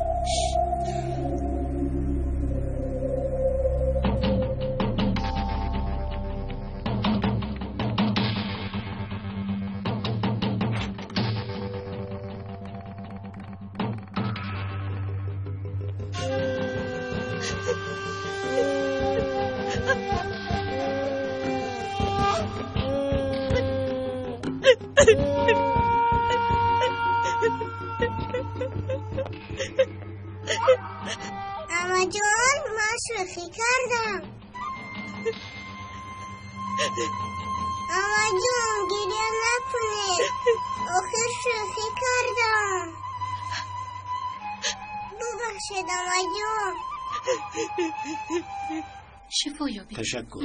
Амаҷон, ман шӯхӣ кардам. Амаҷон, гиря накунед. Охир шӯхӣ кардам. Бубахшед, амаҷон. Шифо ёбед. Ташаккур.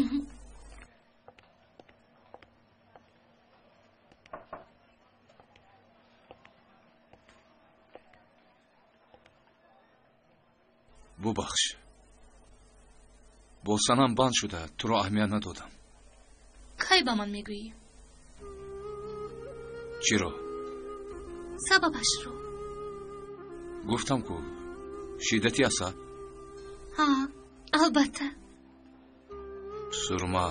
Бубахш, бо санам банд шуда туро аҳамият надодам. Кай ба ман мегӯӣ? Чиро? Сабабашро. Гуфтам ку, шиддати асаб. Ҳа, албатта. Сурма,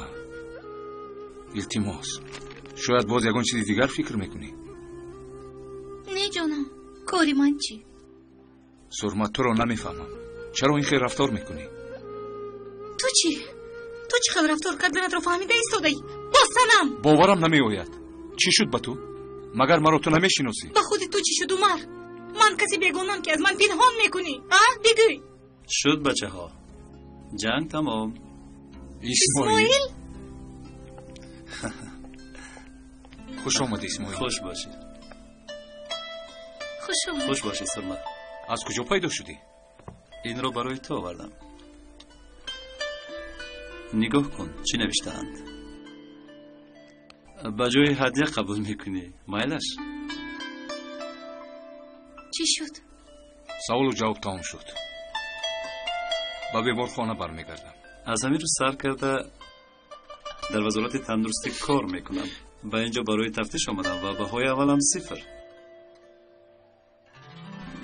илтимос, шояд боз ягон чизи дигар фикр мекунӣ? Не ҷонам, кори ман чӣ? Сурма, туро намефаҳмам. Чаро ин хел рафтор мекунӣ? Ту чӣ? Ту чӣ хел рафтор карданатро фаҳмида истодаӣ? Бо санам! Боварам намеояд. Чӣ шуд ба ту? Магар маро ту намешиносӣ? Ба худи ту чӣ шуд, Умар? Ман каси бегонам ки аз ман пинҳон мекунӣ? А? Бигӯй! Шуд, бачаҳо. Ҷанг тамом. Исмоил? Хуш омадӣ, Исмоил. Хуш бошӣ. Хуш омадӣ. Хуш бошӣ, Сурма. Аз куҷо пайдо шудӣ? Инро барои ту овардам. Нигоҳ кун, чӣ навиштаанд. Ба ҷои ҳадя қабул мекунӣ, майлаш? Чӣ шуд? Саволу ҷавоб тамом шуд. Ба беморхона бармегардам. Аз ҳамин рӯз сар карда дар вазорати тандурустӣ кор мекунам. Ба ин ҷо барои тафтиш омадам ва баҳои аввалам 0.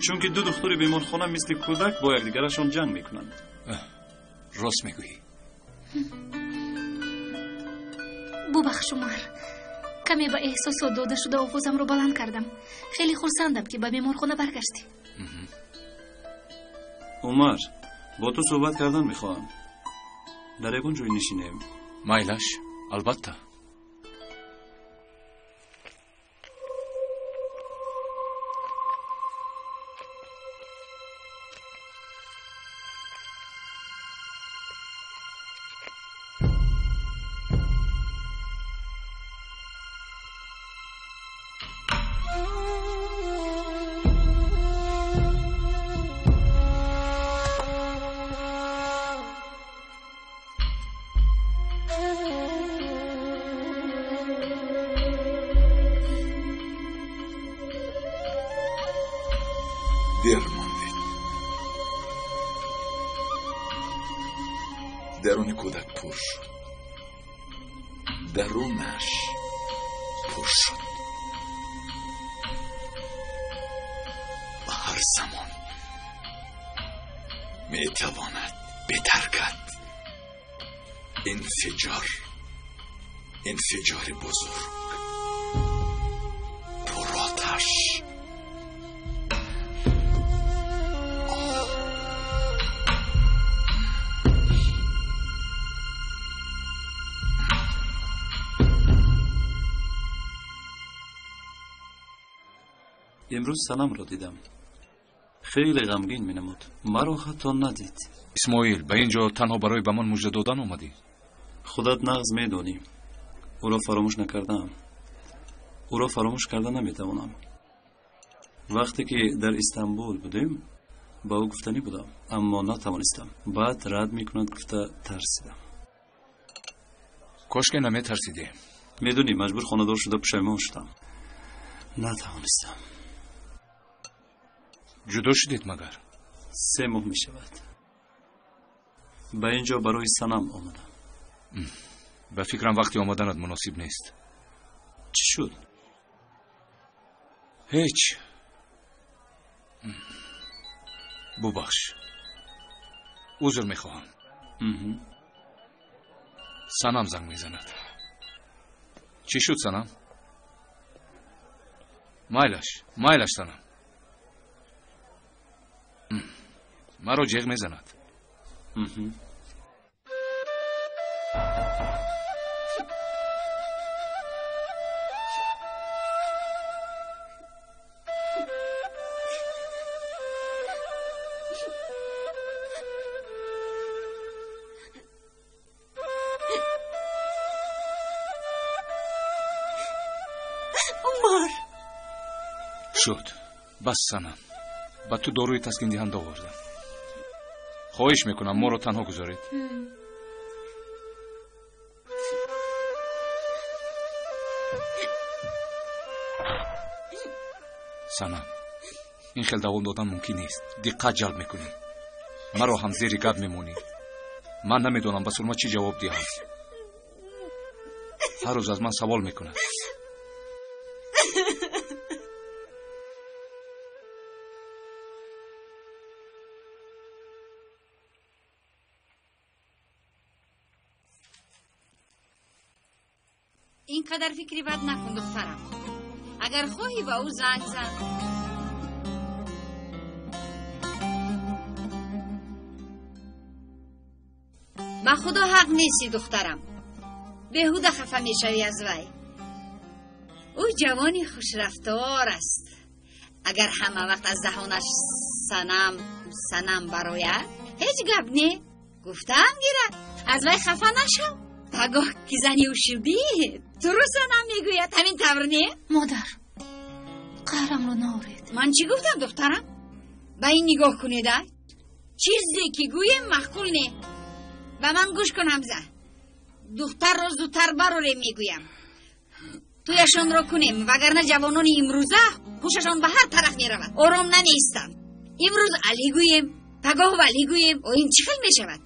Чунки ду духтури беморхона мисли кӯдак бо якдигарашон ҷанг мекунанд. Рост мегӯӣ. Бубахш, Умар, каме ба эҳсосот дода шуда овозамро баланд кардам. Хеле хурсандам, ки ба беморхона баргаштӣ. Умар, бо ту суҳбат кардан мехоҳам. Дар ягон ҷой нишинем. Майлаш, албатта. Дер мондед. Даруни кӯдак пур шуд. Дарунаш пур шуд. Ва ҳар замон метавонад битаркад. Инфиҷор, инфиҷори бузург, пуроташ. Имрӯз Санамро дидам. Хеле ғамгин менамуд. Маро ҳатто надид. Исмоил, ба ин ҷо танҳо барои ба ман мужда додан омадӣ? Худат нағз медонӣ. Ӯро фаромӯш накардаам. Ӯро фаромӯш карда наметавонам. Вақте ки дар Истанбул будем, ба ӯ гуфтанӣ будам, аммо натавонистам. Баъд рад мекунад гуфта тарсидам. Кошке наметарсидӣ. Медонӣ, маҷбур хонадор шуда пушаймон шудам. Натавонистам. Ҷудо шудед магар? 3 моҳ мешавад. Ба ин ҷо барои Санам омадам. Ба фикрам вақти омаданат муносиб нест. Чӣ шуд? Ҳеҷ. Бубахш, узр мехоҳам. Санам занг мезанад. Чӣ шуд, Санам? Майлаш, майлаш, Санам. Маро ҷеғ мезанад. Умар! Шуд. Бас, Санам. Ба ту доруи таскиндиҳанда овардам. Хоҳиш мекунам, моро танҳо гузоред. Санам, ин хел давом додан мумкин нест. Диққат ҷалб мекунӣ. Маро ҳам зери гап мемонӣ. Ман намедонам ба Сурма чӣ ҷавоб диҳам. Ҳар рӯз аз ман савол мекунад. Ин қадар фикри бад накун, духтарам. Агар хоҳӣ, ба ӯ занг зан. Ба худо ҳақ нестӣ, духтарам. Беҳуда хафа мешавӣ аз вай. Ӯ ҷавони хушрафтор аст. Агар ҳама вақт аз даҳонаш Санам, Санам барояд, ҳеҷ гап не. Гуфтаам гирад. Аз вай хафа нашав. Пагоҳ ки зани ӯ шудӣ, туро Санам мегӯяд. Ҳамин тавр не? Модар, қаҳрамро наоред. Ман чӣ гуфтам, духтарам? Ба ин нигоҳ кунед, а? Чизе ки гӯем маъқул не. Ба ман гӯш кун, Ҳамза. Духтарро зудтар барорем мегӯям. Тӯяшонро кунем, вагарна ҷавонони имрӯза ҳушашон ба ҳар тараф меравад, ором намеистанд. Имрӯз Алӣ гӯем, пагоҳ Валӣ гӯем, о ин чӣ хел мешавад?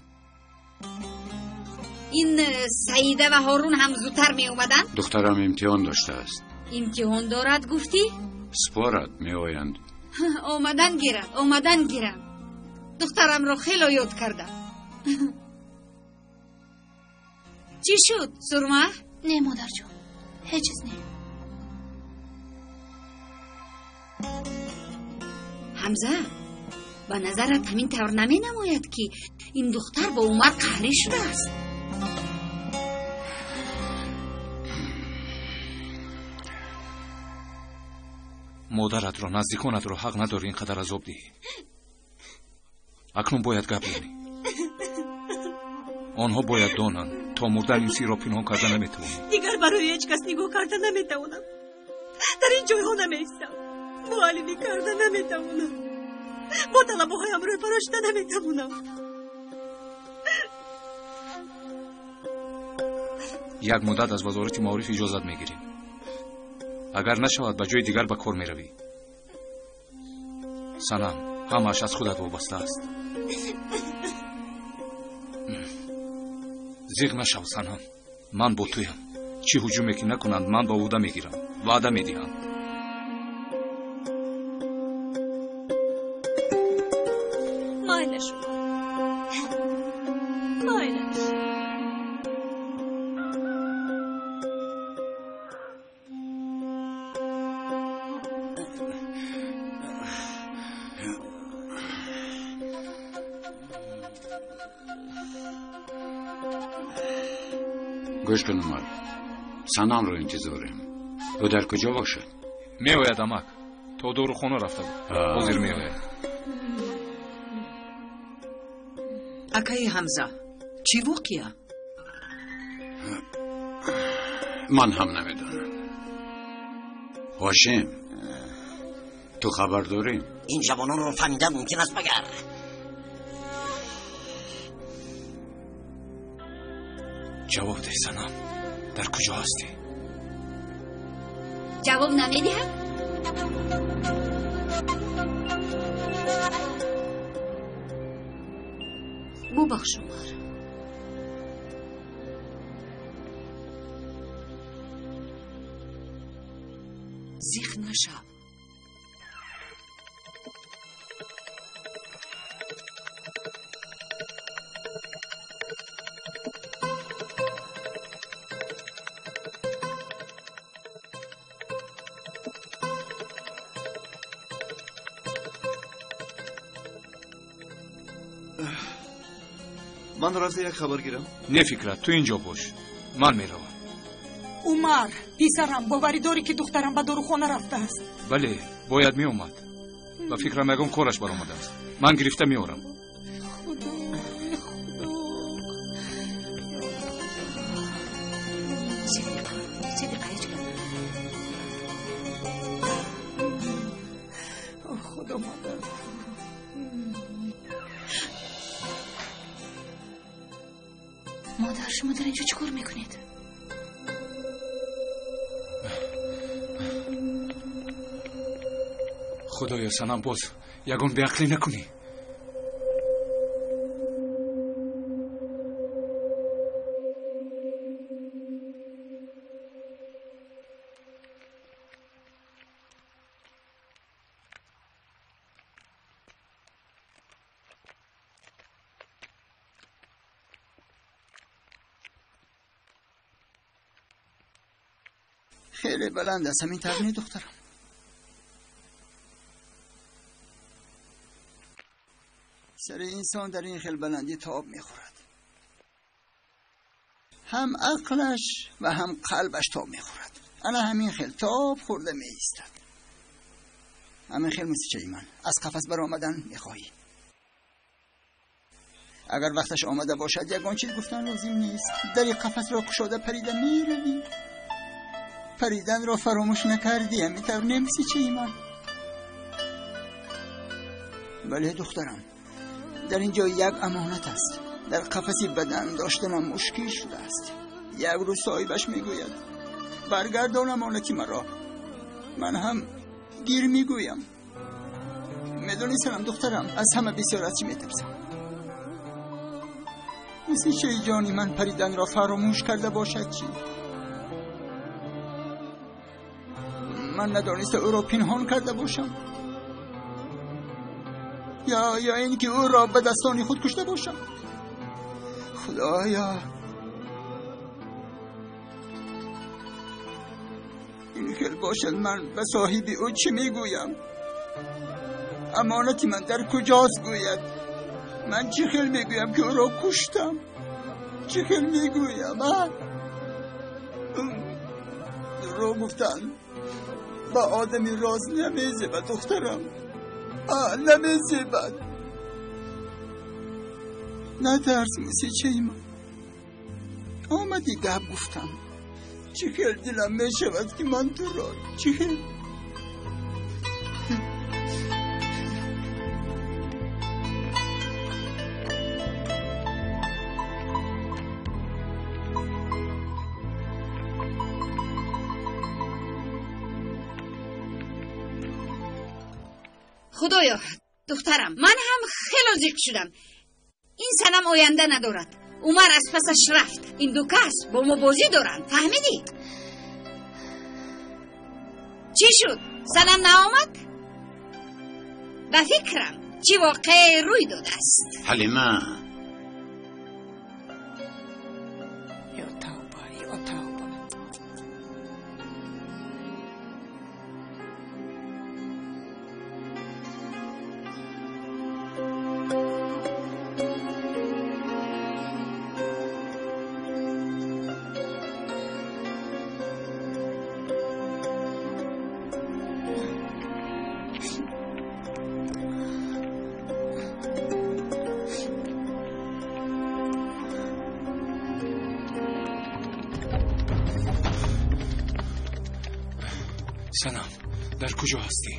Ин Саида ва Ҳорун ҳам зудтар меомаданд? Духтарам имтиҳон доштааст. Имтиҳон дорад гуфтӣ? Спорад, меоянд. Омадан гиранд, омадан гиранд. Духтарамро хело ёд кардам. Чӣ шуд, Сурма? Не, модарҷон, ҳеҷ чиз не. Ҳамза, ба назарат ҳамин тавр наменамояд, ки ин духтар бо Умар қаҳрӣ шудааст? Модаратро, наздиконатро ҳақ надорӣ ин қадар азоб диҳӣ. Акнун бояд гап занӣ. Онҳо бояд донанд, то мурдан ин сирро пинҳон карда наметавонӣ. Дигар барои ҳеҷ кас нигоҳ карда наметавонам. Дар ин ҷойҳо намеистам. Муаллимӣ карда наметавонам. Бо талабаҳоям рӯбарӯ шуда наметавонам. Як муддат аз вазорати маориф иҷозат мегирем. Агар нашавад, ба ҷои дигар ба кор меравӣ. Санам, ҳамааш аз худат вобаста аст. Зиғ нашав, Санам. Ман бо туям. Чӣ ҳуҷуме ки накунанд, ман ба ӯҳда мегирам. Ваъда медиҳам. Майлаш, майлаш. Гӯш кун, Умар, Санамро интизорем. Ӯ дар куҷо бошад? Меояд, амак. То дорухона рафта буд. Ҳозир меояд. Акаи Ҳамза, чӣ воқеа? Ман ҳам намедонам. Ҳошим, ту хабар дорӣ? Ин ҷавононро фаҳмидан мумкин аст магар? Ҷавоб деҳ, Санам. Дар куҷо ҳастӣ? Ҷавоб намедиҳад? Бубахш, Умар. Зиқ нашав. Ман рафта як хабар гирам. Не, Фикрат, ту инҷо бош. Ман меравам. Умар, писарам, боварӣ дорӣ, ки духтарам ба дорухона рафтааст? Бале, бояд меомад. Ба фикрам, ягон кораш баромадааст. Ман гирифта меорам. Худои худо. Сидиқа, Сидиқа, ҳеҷ гап. Худо мадад. Модар, шумо дар инҷо чӣ кор мекунед? Худоё, Санам, боз ягон беақлӣ накунӣ. Хеле баланд аст, ҳамин тавр не, духтарам? Сари инсон дар ин хел баландӣ тоб мехӯрад. Ҳам ақлаш ва ҳам қалбаш тоб мехӯрад. Ана ҳамин хел тоб хӯрда меистад. Ҳамин хел мусичаи ман аз қафас баромадан мехоҳӣ. Агар вақташ омада бошад, ягон чиз гуфтан лозим нест. Дари қафасро кушода парида меравӣ. Париданро фаромӯш накардӣ, ҳамин тавр не, мусичаи ман? Бале, духтарам, дар ин ҷо як амонат аст. Дар қафаси бадан доштанам мушкил шудааст. Як рӯз соҳибаш мегӯяд: Баргардон амонати маро. Ман ҳам гир мегӯям. Медонӣ Санам духтарам, аз ҳама бисёр аз чӣ метарсам? Мисли шайҷони ман париданро фаромӯш карда бошад чӣ? Ман надониста ӯро пинҳон карда бошам, ё ин ки ӯро ба дастони худ кушта бошам. Худоё, ин хел бошад ман ба соҳиби ӯ чӣ мегӯям? Амонати ман дар куҷост гӯяд? Ман чӣ хел мегӯям ки ӯро куштам? Чӣ хел мегӯям? Дурӯғ гуфтан ба одами роз намезебад духтарам, намезебад. Натарс мусичаи ман. Омадӣ гап гуфтам. Чӣ хел дилам мешавад ки ман туро чӣ хел. Худоё, духтарам, ман ҳам хело зиқ шудам. Ин Санам оянда надорад. Умар аз пасаш рафт. Ин ду кас бо мо бозӣ доранд, фаҳмидӣ? Чӣ шуд? Санам наомад? Ба фикрам, чӣ воқеае рӯй додааст. Ҳалима. Ё тавба, ё тавба. Санам, дар куҷо ҳастӣ?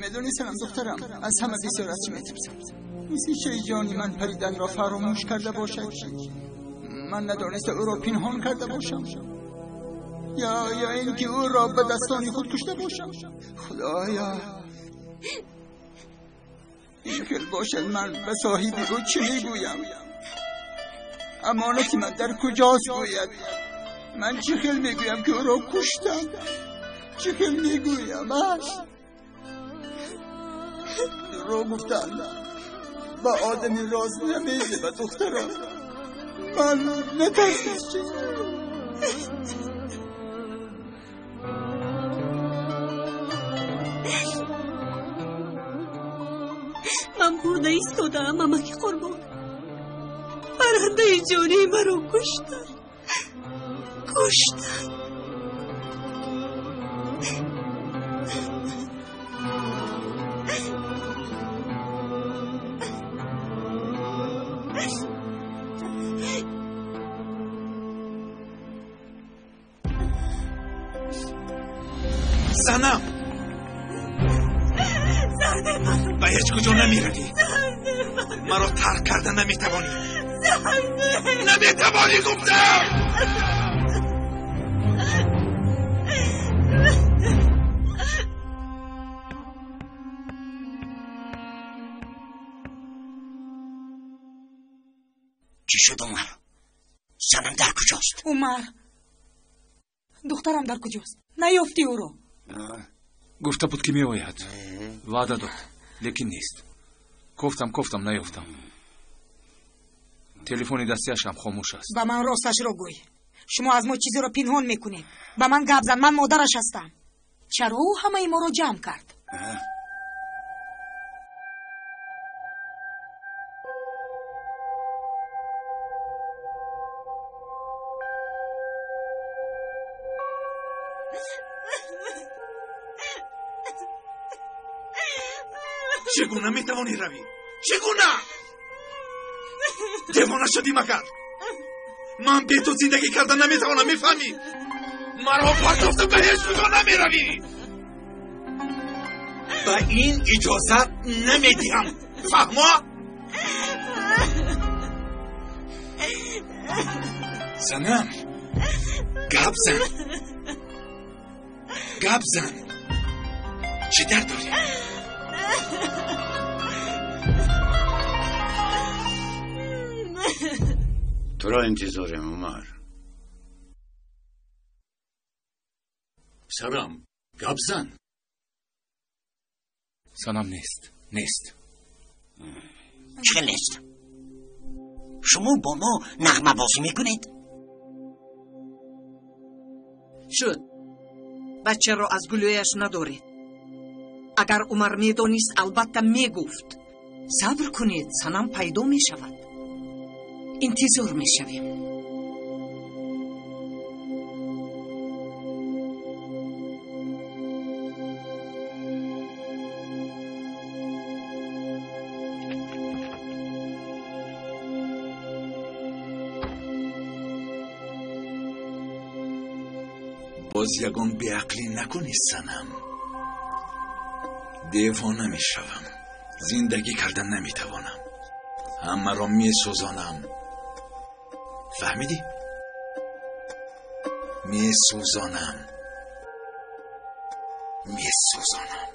Медонӣ Санам духтарам, аз ҳама бисёр аз чӣ метарсам? Мисли шайҷони ман париданро фаромӯш карда бошад чӣ? Ман надониста ӯро пинҳон карда бошам, ё ин ки ӯро ба дастони худ кушта бошам. Худоё, ин хел бошад ман ба соҳиби ӯ чӣ мегӯям? Амонати ман дар куҷост гӯяд? Ман чӣ хел мегӯям ки ӯро куштам? Чӣ хел мегӯям? Дурӯғ гуфтан ба одами роз намезебад духтарам. Ман натарсам. Ман бурда истодаам, амаки Қурбон. Паррандаи ҷонии маро куштанд, куштанд. Санам, ба ҳеҷ куҷо намеравӣ. Маро тарк карда наметавонӣ. Наметавонӣ гуфтам. Чӣ шуд, Умар? Санам дар куҷост? Умар, духтарам дар куҷост? Наёфтӣ ӯро? Гуфта буд ки меояд. Ваъда дод, лекин нест. Кофтам, кофтам, наёфтам. Телефони дастиаш ҳам хомӯш аст. Ба ман росташро гӯй. Шумо аз мо чизеро пинҳон мекунед. Ба ман гап зан, ман модараш ҳастам. Чаро ӯ ҳамаи моро ҷамъ кард? Чӣ гуна метавонӣ равӣ? Чӣ гуна? Девона шудӣ магар? Ман бе ту зиндагӣ карда наметавонам, мефаҳмӣ? Маро партофта ба ҳеҷ куҷо намеравӣ. Ба ин иҷозат намедиҳам. Фаҳмо? Санам, гап зан, гап зан. Чӣ дард дорӣ? Туро интизорем, Умар. Писарам, гап зан. Санам нест, нест. Чӣ нест? Шумо бо мо нағмабозӣ мекунед? Шуд. Бачаро аз гулӯяш надоред. Агар Умар медонист, албатта мегуфт. Сабр кунед, Санам пайдо мешавад. Интизор мешавем. Боз ягон беақлӣ накунӣ, Санам. Девона мешавам, зиндагӣ карда наметавонам, ҳамаро месӯзонам. Фаҳмидӣ? Месӯзонам, месӯзонам.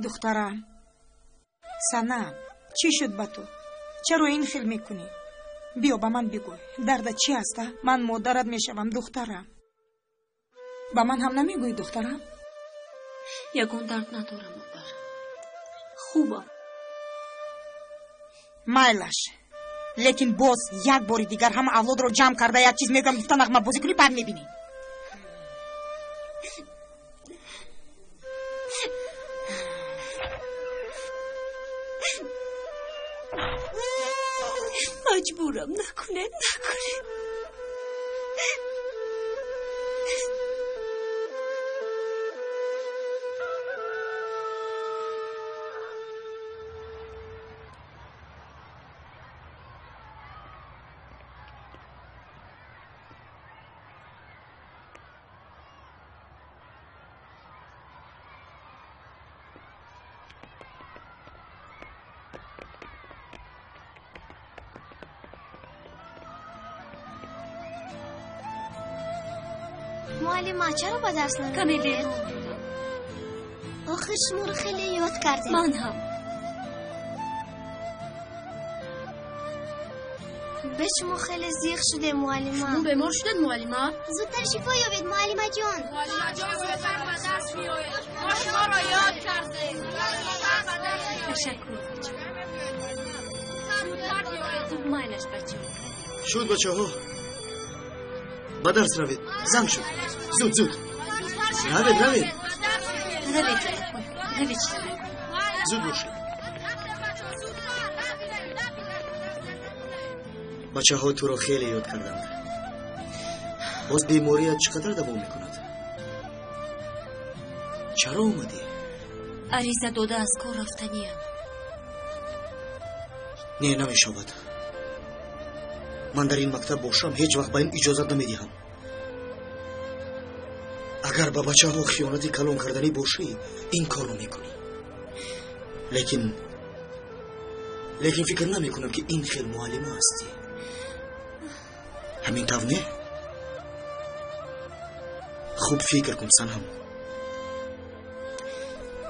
Духтарам, Санам, чӣ шуд ба ту? Чаро ин хел мекунӣ? Биё ба ман бигӯй, дардат чӣ аст? Ман модарат мешавам, духтарам. Ба ман ҳам намегӯӣ, духтарам? Ягон дард надорам, модар. Хубам. Майлаш, лекин боз як бори дигар ҳама авлодро ҷамъ карда як чиз мегӯям, гуфта нағмабозӣ кунӣ, баъд мебинӣ. Маҷбурам накунед, накунед. Муаллима, чаро ба дарс Каме намеоед? бемор будам. Охир шуморо хеле ёд кардем. Ман ҳам. Бе шумо хеле зиқ шудем, муаллима. Шумо бемор шудед, муаллима? Зудтар шифо ёбед, муаллимаҷон. Муаллимаҷон, зудтар ба дарс биёед. Мо шуморо ёд кардем. Ташаккур, бачаҳо. Хуб, майлаш, бачаҳо. Шуд, бачаҳо, ба дарс равед. Занг шуд. Зуд, зуд равед, равед. Равед, равед. Зуд бошед, бачаҳо туро хеле ёд карданд. Боз беморият чӣ қадар давом мекунад? Чаро омадӣ? Ариза дода аз кор рафтаниям. Не, намешавад. Ман дар ин мактаб бошам, ҳеҷ вақт ба ин иҷозат намедиҳам. Агар ба бачаҳо хиёнати калон карданӣ бошӣ, ин корро мекунӣ. Лекин фикр намекунам, ки ин хел муаллима ҳастӣ. Ҳамин тавр не? Хуб фикр кун, Санам.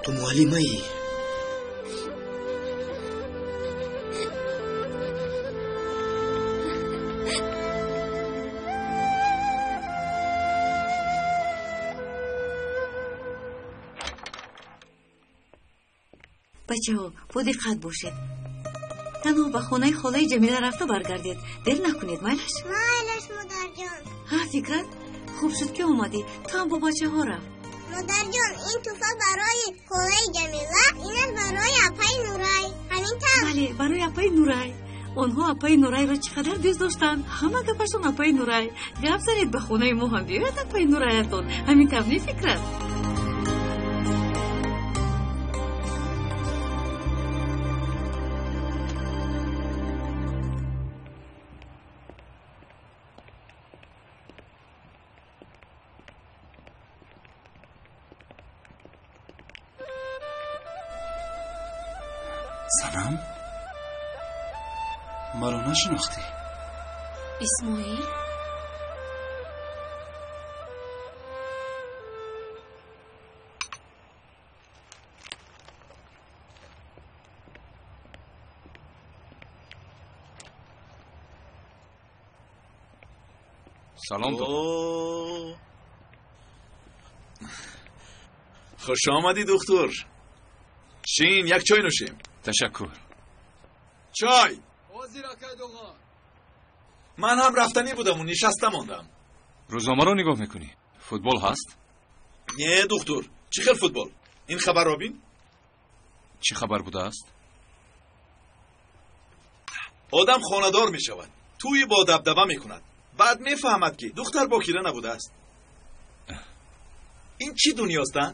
Ту муаллимаӣ. Бачаҳо, бо диққат бошед. Танҳо ба хонаи холаи Ҷамила рафта баргардед. Дер накунед, майлаш? Майлаш, модарҷон. Ҳа, Фикрат, хуб шуд, ки омадӣ. Ту ҳам бо бачаҳо рафт. Модарҷон, ин туҳфа барои холаи Ҷамила, инаш барои апаи Нурай. Ҳамин тавр? Бале, барои апаи Нурай. Онҳо апаи Нурайро чӣ қадар дӯст доштанд. Ҳама гапашон апаи Нурай. Гап занед, ба хонаи мо ҳам биёяд апаи Нураятон. Ҳамин тавр мефикрад. Санам, маро нашинохтӣ? Исмоил? Салом, доктор. Хуш омадӣ, духтур. Шин, як чой нӯшем. Ташаккур. Чой. Ман ҳам рафтанӣ будаму нишаста мондам. Рӯзномаро нигоҳ мекунӣ? Футбол ҳаст? Не, духтур, чӣ хел футбол? Ин хабарро бин. Чӣ хабар будааст? Одам хонадор мешавад, тӯи бо дабдаба мекунад, баъд мефаҳмад, ки духтар бокира набудааст. Ин чӣ дунёст, а?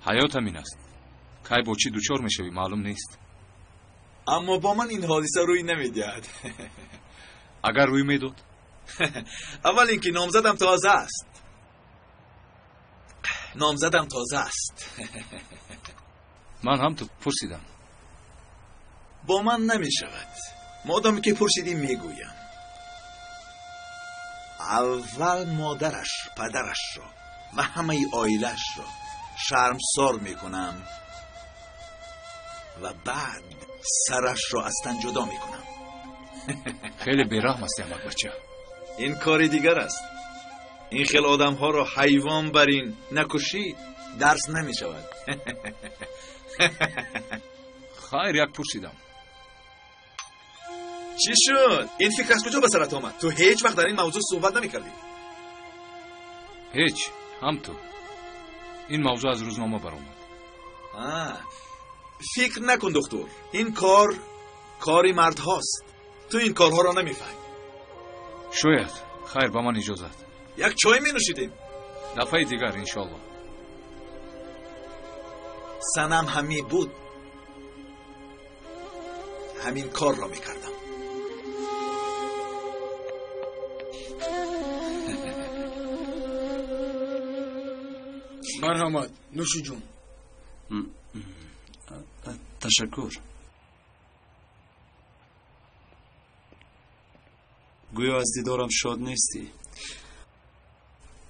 Ҳаёт ҳамин аст. Кай бо чӣ дучор мешавӣ, маълум нест. Аммо бо ман ин ҳодиса рӯй намедиҳад. Агар рӯй медод? Аввал ин ки номзадам тоза аст. Номзадам тоза аст. Ман ҳам ту пурсидам. Бо ман намешавад. Модоме ки пурсидӣ, мегӯям. Аввал модараш, падарашро ва ҳамаи оилаашро шармсор мекунам ва баъд сарашро аз тан ҷудо мекунам. Хеле бераҳм ҳасти, амакбача. Ин кори дигар аст. Ин хел одамҳоро ҳайвон бар ин накушӣ, дарс намешавад. Хайр, як пурсидам. Чӣ шуд? Ин фикр аз куҷо ба сарат омад? Ту ҳеҷ вақт дар ин мавзӯъ суҳбат намекардӣ. Ҳеҷ, ҳам ту. Ин мавзӯъ аз рӯзнома баромад. Фикр накун, духтур. Ин кор кори мардҳост. Ту ин корҳоро намефаҳмӣ. Шояд. Хайр, ба ман иҷозат. Як чой менӯшидем. Дафъаи дигар, иншоалло. Санам ҳамӣ буд, ҳамин корро мекардам. Марҳамат, нӯши ҷон. Ташаккур. Гӯё аз дидорам шод нестӣ.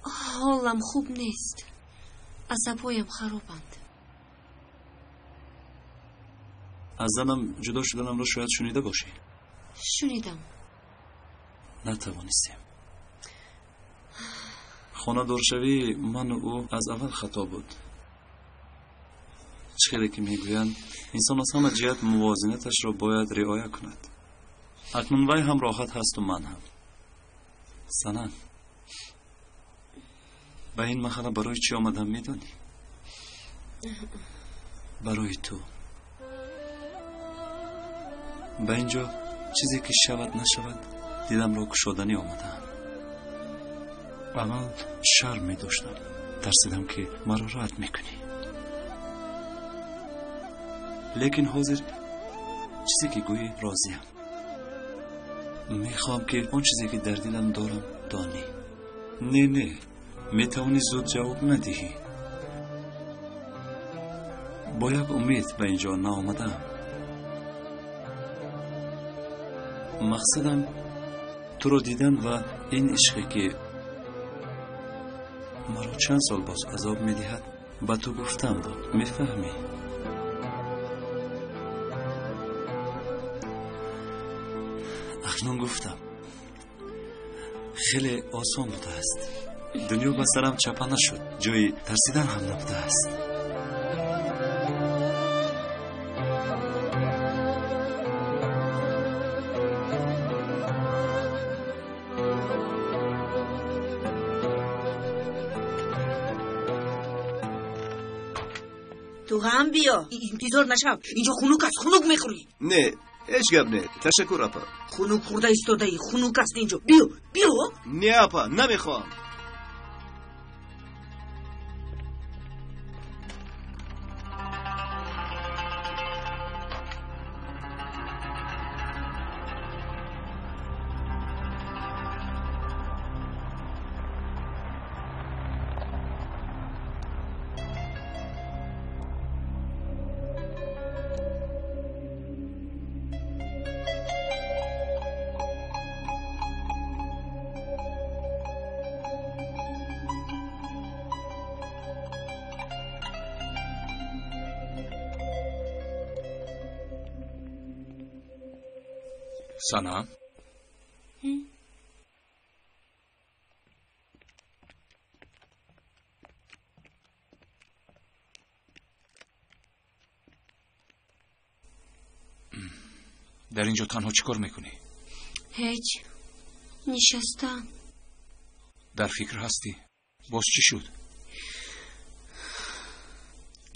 Ҳолам хуб нест, асабҳоям харобанд. Аз занам ҷудо шуданамро шояд шунида бошӣ. Шунидам. Натавонистем. Хонадоршавии ману ӯ аз аввал хато буд. Чӣ хеле ки мегӯянд, инсон аз ҳама ҷиҳат мувозинаташро бояд риоя кунад. Акнун вай ҳам роҳат ҳасту ман ҳам. Санам, ба ин маҳалла барои чӣ омадам, медонӣ? Барои ту. Ба ин ҷо чизе ки шавад нашавад, диламро кушоданӣ омадаам. Аввал шарм медоштам, тарсидам, ки маро рад мекунӣ. Лекин ҳозир чизе ки гӯӣ, розиям. Мехоҳам, ки он чизе ки дар дилам дорам, донӣ. Не, не, метавонӣ зуд ҷавоб надиҳӣ. Бо як умед ба ин ҷо наомадаам. Мақсадам туро дидан ва ин ишқе ки маро чанд сол боз азоб медиҳад, ба ту гуфтан буд. Мефаҳмӣ? Акнун гуфтам. Хеле осон будааст. Дунё ба сарам чапа нашуд, ҷои тарсидан ҳам набудааст. Ту ҳам биё. Интизор нашав. Инҷо хунук аст, хунук мехӯрӣ. Не, ҳеҷ гап не. Ташаккур, апа. Хунук хӯрда истодаӣ, хунук аст инҷо. Биё, биё. Не, апа, намехоҳам. Санам? Дар ин ҷо танҳо чӣ кор мекунӣ? Ҳеҷ. Нишастам. Дар фикр ҳастӣ? Боз чӣ шуд?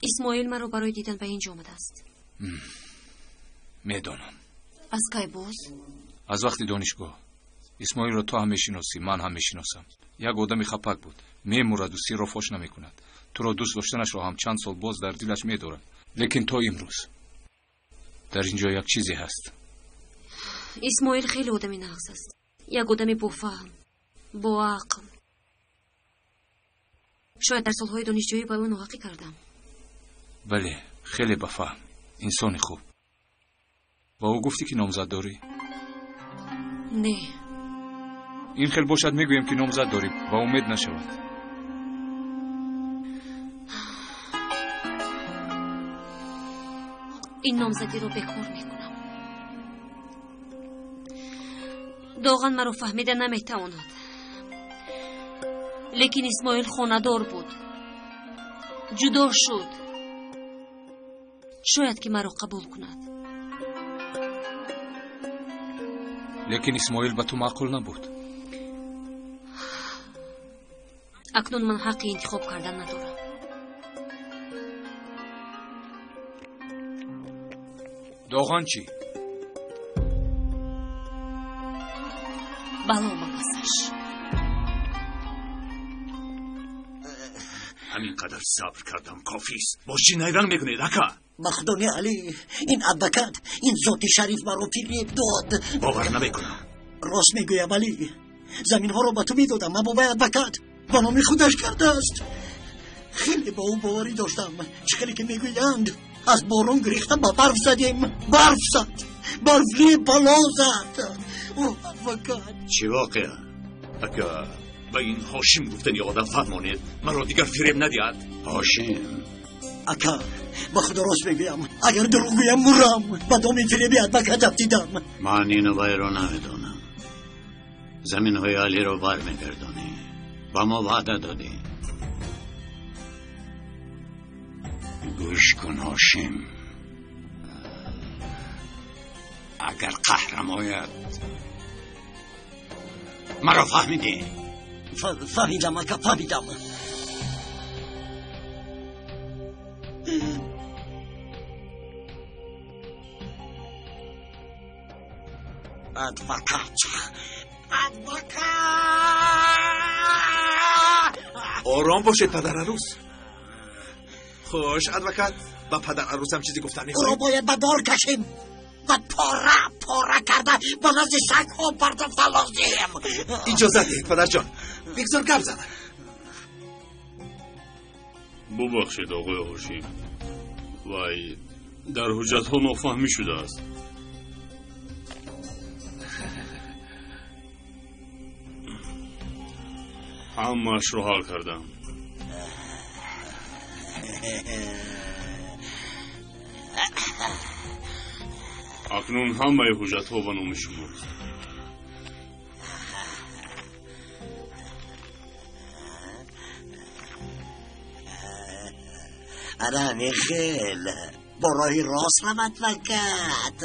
Исмоил маро барои дидан ба ин ҷо омадааст. Медонам. Аз кай боз? Аз вақти донишгоҳ. Исмоилро ту ҳам мешиносӣ, ман ҳам мешиносам. Як одами хапак буд. Мемураду сирро фош намекунад. Туро дӯст доштанашро ҳам чанд сол боз дар дилаш медорад. Лекин то имрӯз дар ин ҷо як чизе ҳаст. Исмоил хеле одами нағз аст. Як одами бофаҳм, боақл. Шояд дар солҳои донишҷӯӣ ба ӯ ноҳақӣ кардам. Бале, хеле бафаҳм, инсони хуб. Ба ӯ гуфтӣ, ки номзад дорӣ? Не. Ин хел бошад, мегӯем, ки номзад дорӣ, ба умед нашавад. Ин номзадиро бекор мекунам. Доған маро фаҳмида наметавонад. Лекин Исмоил хонадор буд. Ҷудо шуд. Шояд ки маро қабул кунад. Лекин Исмоил ба ту маъқул набуд. Акнун ман ҳаққи интихоб кардан надорам. Доған чӣ? Бало ба пасаш. Ҳамин қадар сабр кардам, кофист. Боз чӣ найранг мекунед, ака? Ба худо не, Алӣ, ин адвокат, ин зоти шариф маро фиреб дод. Бовар намекунам. Рост мегӯям, Алӣ. Заминҳоро ба ту медодам, аммо вай адвокат ба номи худаш кардааст. Хеле ба ӯ боварӣ доштам. Чӣ хеле ки мегӯянд, аз борон гирифта ба барф задем. Барф зад. Барф не, бало зад. Ӯ адвокат. Чӣ воқеа? Ака, ба ин Ҳошим гуфтани одам фаҳмонед, маро дигар фиреб надиҳад. Ҳошим. Ака, ба худо рост мегӯям. Агар дурӯғ гӯям, мурам. Ба доми фиреби адвокат афтидам. Ман ину вайро намедонам. Заминҳои Алиро бармегардонӣ. Ба мо ваъда додӣ. Гӯш кун, Ҳошим. Агар қаҳрам ояд, маро фаҳмидӣ? Фаҳмидам, ака, фаҳмидам. Адвокат. Адвокат! Ором бошед, падар арӯс. Хуш, адвокат, ба падар арӯсам чизе гуфтан мехоҳед? Ӯро бояд ба дор кашем ва пора пора карда ба назди сагҳо партофта лозим. Иҷозат диҳед, падарҷон, бигзор гап занад. Бубахшед, оғои Ҳошим. Вай дар ҳуҷҷатҳо нофаҳмӣ шудааст. Ҳамаашро ҳал кардам. Акнун ҳамаи ҳуҷҷатҳо ба номи шумост. Ана ҳамин бо роҳи рост рав, адвокат.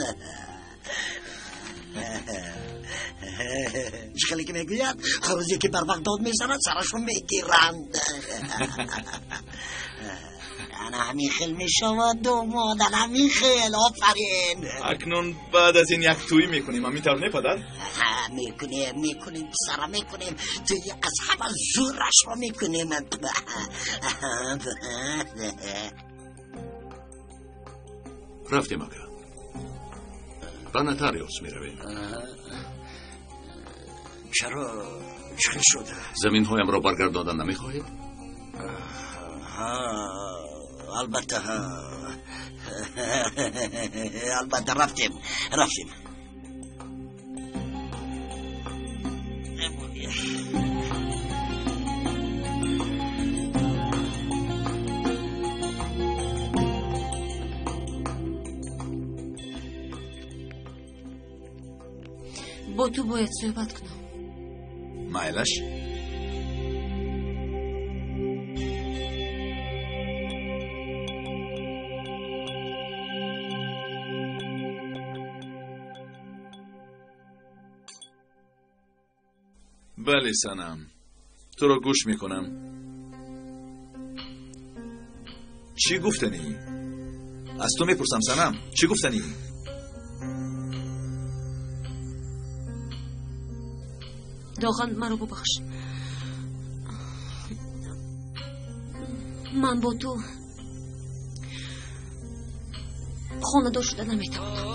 Чӣ хеле ки мегӯяд, хӯрозе ки бар вақт дод мезанад, сарашро мегиранд. Ана ҳамин хел мешавад, домод, ана ҳамин хел. Офарин. Акнун баъд аз ин як тӯй мекунем, ҳамин тавр не, падар? Мекунем, мекунем, писара, мекунем. Тӯи аз ҳама зӯрашро мекунем. Рафтем, ака. Ба нотариус меравем. Чаро? Чӣ хел шуда? Заминҳоямро баргардондан намехоҳед? Албатта, албатта, рафтем, рафтем. Бо ту бояд суҳбат кунам. Майлаш. Бале, Санам, туро гӯш мекунам. Чӣ гуфтанӣ? Аз ту мепурсам, Санам, чӣ гуфтанӣ? Доған, маро бубахш. Ман бо ту хонадор шуда наметавонам.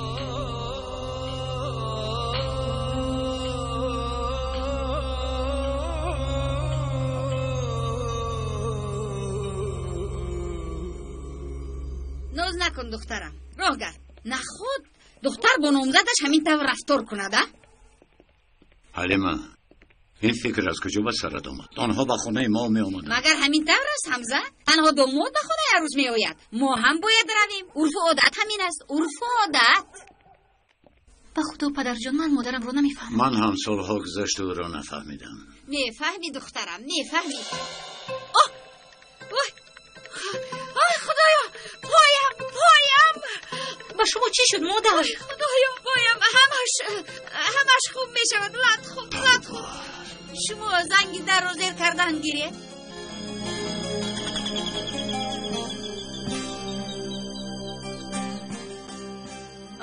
Ноз накун, духтарам, роҳ гард. Нахуд духтар бо номзадаш ҳамин тавр рафтор кунад, а? Ҳалима, ин фикр аз куҷо ба сарат омад? Онҳо ба хонаи мо меомаданд. Магар ҳамин тавр аст, Ҳамза? Танҳо домод ба хонаи арӯс меояд. Мо ҳам бояд равем. Урфу одат ҳамин аст, урфу одат. Ба худо, падарҷон, ман модарамро намефаҳмам. Ман ҳам солҳо гузашт ӯро нафаҳмидам. Мефаҳмӣ, духтарам, мефаҳмӣ. Оҳ, вой, ой, худоё, поям, поям! Ба шумо чӣ шуд, модар? Худоё, поям, ҳамаш, ҳамаш хуб мешавад. Лат хуб, лат хуб. Шумо занги дарро зер кардан гиред.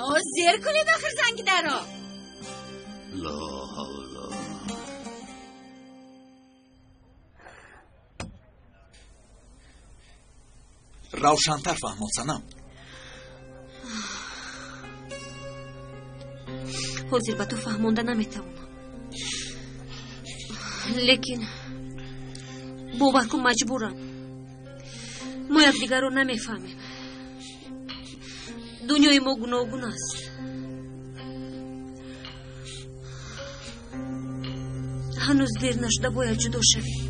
О, зер кунед охир занги дарро. Ло ҳавла. Равшантар фаҳмон, Санам. Ҳозир ба ту фаҳмонда наметавонам, лекин бовар кун, маҷбурам. Мо якдигарро намефаҳмем. Дунёи мо гуногун аст. Ҳанӯз дер нашуда бояд ҷудо шавем.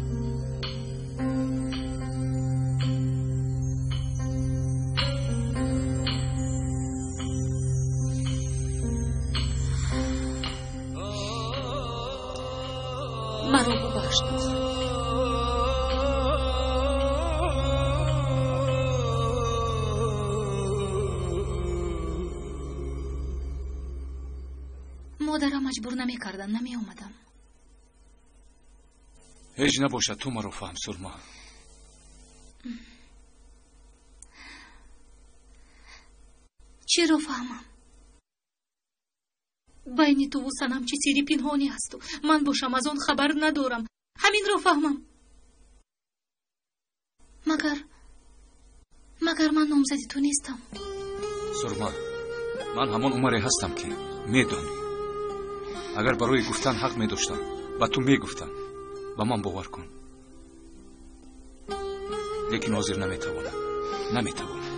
Маро бубахш, Доған. Модарам маҷбур намекардам, намеомадам. Ҳеҷ набошад, ту маро фаҳм, Сурма. Чиро фаҳмам? Байни туву Санам чӣ сирри пинҳонӣ ҳасту ман бошам аз он хабар надорам. Ҳаминро фаҳмам. Магар ман номзади ту нестам? Сурма, ман ҳамон Умаре ҳастам, ки медонӣ. Агар барои гуфтан ҳақ медоштам, ба ту мегуфтам. Ба ман бовар кун. Лекин ҳозир наметавонам. Наметавонам.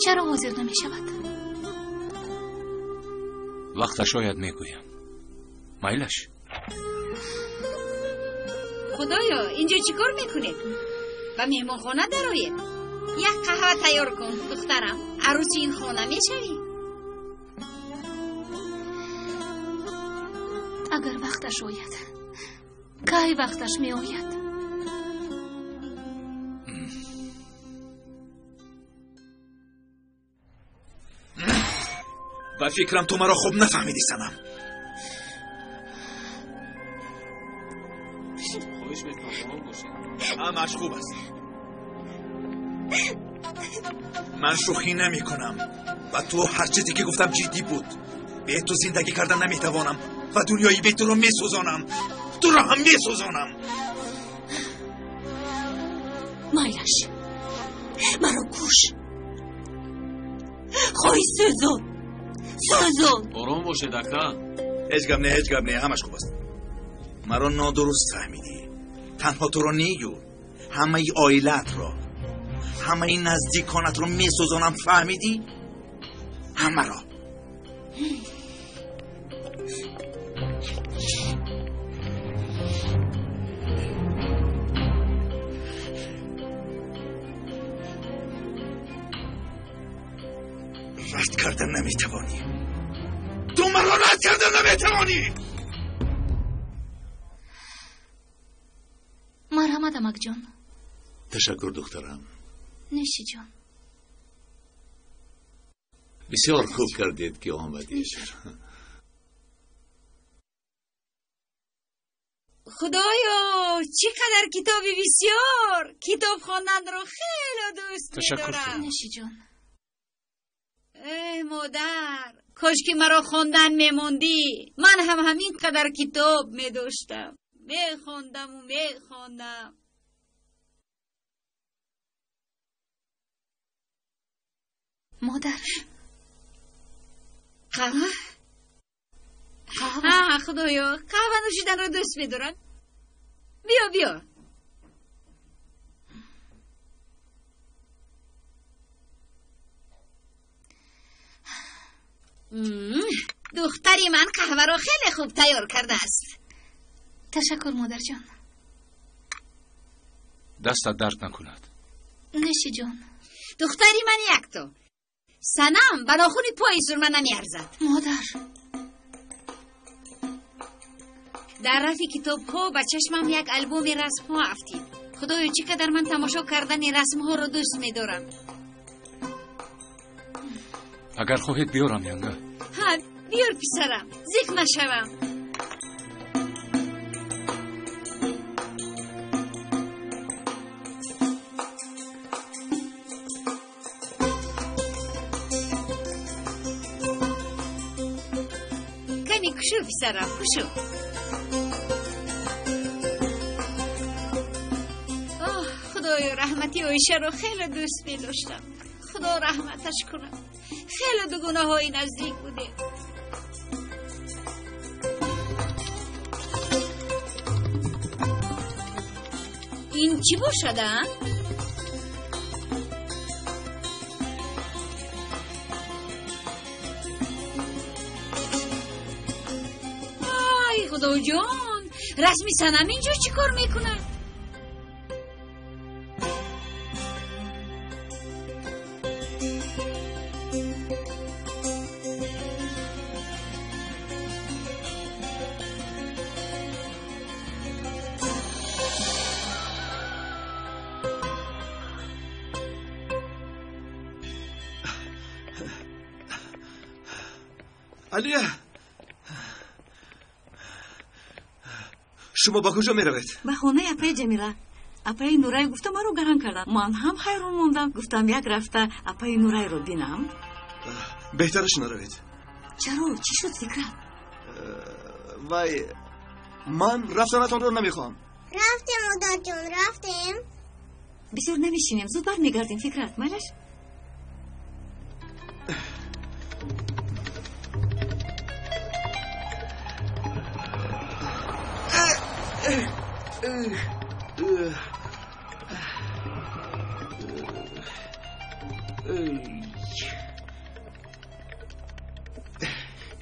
Чаро ҳозир намешавад? Вақташ ояд мегӯям. Майлаш? Худоё, инҷо чӣ кор мекунед? Ба меҳмонхона дароед. Як қаҳва тайёр кун, духтарам. Арӯси ин хона мешавӣ? Агар вақташ ояд, кай вақташ меояд? Ба фикрам, ту маро хуб нафаҳмидӣ, Санам. Хоҳиш мекунам, ором бошед. Ҳамааш хуб аст. Ман шӯхӣ намекунам. Ба ту ҳар чизе ки гуфтам ҷиддӣ буд. Бе ту зиндагӣ кардан наметавонам ва дунёи бе туро месӯзонам. Туро ҳам месӯзонам. Майлаш, маро куш. Хоҳӣ сӯзон, сӯзон. Ором бошед, ака. Ҳеҷ гап не, ҳеҷ гап не, ҳамаш хуб аст. Маро нодуруст фаҳмидӣ. Танҳо туро не, ҳамаи оилаатро, ҳамаи наздиконатро месӯзонам, фаҳмидӣ? Ҳамаро. Рад кардан наметавонӣ. Ту маро рад кардан наметавонӣ. Марҳамат, амакҷон. Ташаккур, духтарам. Нӯшиҷон. Бисёр хуб кардед, ки омадед. Худоё, чӣ қадар китоби бисёр! Китоб хонданро хеле дӯст медорам. Нӯшиҷон. Эй модар, кошки маро хондан мемондӣ. Ман ҳам ҳамин қадар китоб медоштам. Мехондаму мехондам. Модар. Қаҳва? Ҳа, худоё, қаҳва нӯшиданро дӯст медорам. Биё, биё. Духтари ман қаҳваро хеле хуб тайёр кардааст. Ташаккур, модарҷон. Дастат дард накунад. Нӯшиҷон. Духтари ман якто. Санам ба нохуни пои сурма намеарзад. Модар. Дар рафи китобҳо ба чашмам як албоми расмҳо афтид. Худоё, чӣ қадар ман тамошо кардани расмҳоро дӯст медорам. Агар хоҳед биёрам, янга. Ҳа, биёр писарам, зиқ нашавам. Кани кушу, писарам, кушу. Оҳ, худоё, раҳмати Оишаро хеле дӯст медоштам. Худо раҳматаш кунад. Хеле дугонаҳои наздик будем. Ин чӣ бошад, а? Ай, худоҷон, расми Санам инҷо чӣ кор мекунад? Алия, шумо ба куҷо меравед? Ба хонаи апаи Ҷамила. Апаи Нурай гуфта маро гаранг кардам. Ман ҳам ҳайрон мондам. Гуфтам як рафта апаи Нурайро бинам. Беҳтараш наравед. Чаро? Чӣ шуд, Фикрат? Вай, ман рафтанатонро намехоҳам. Рафтем, модарҷон, рафтем. Бисёр намешинем, зуд бармегардем, Фикрат, майлаш?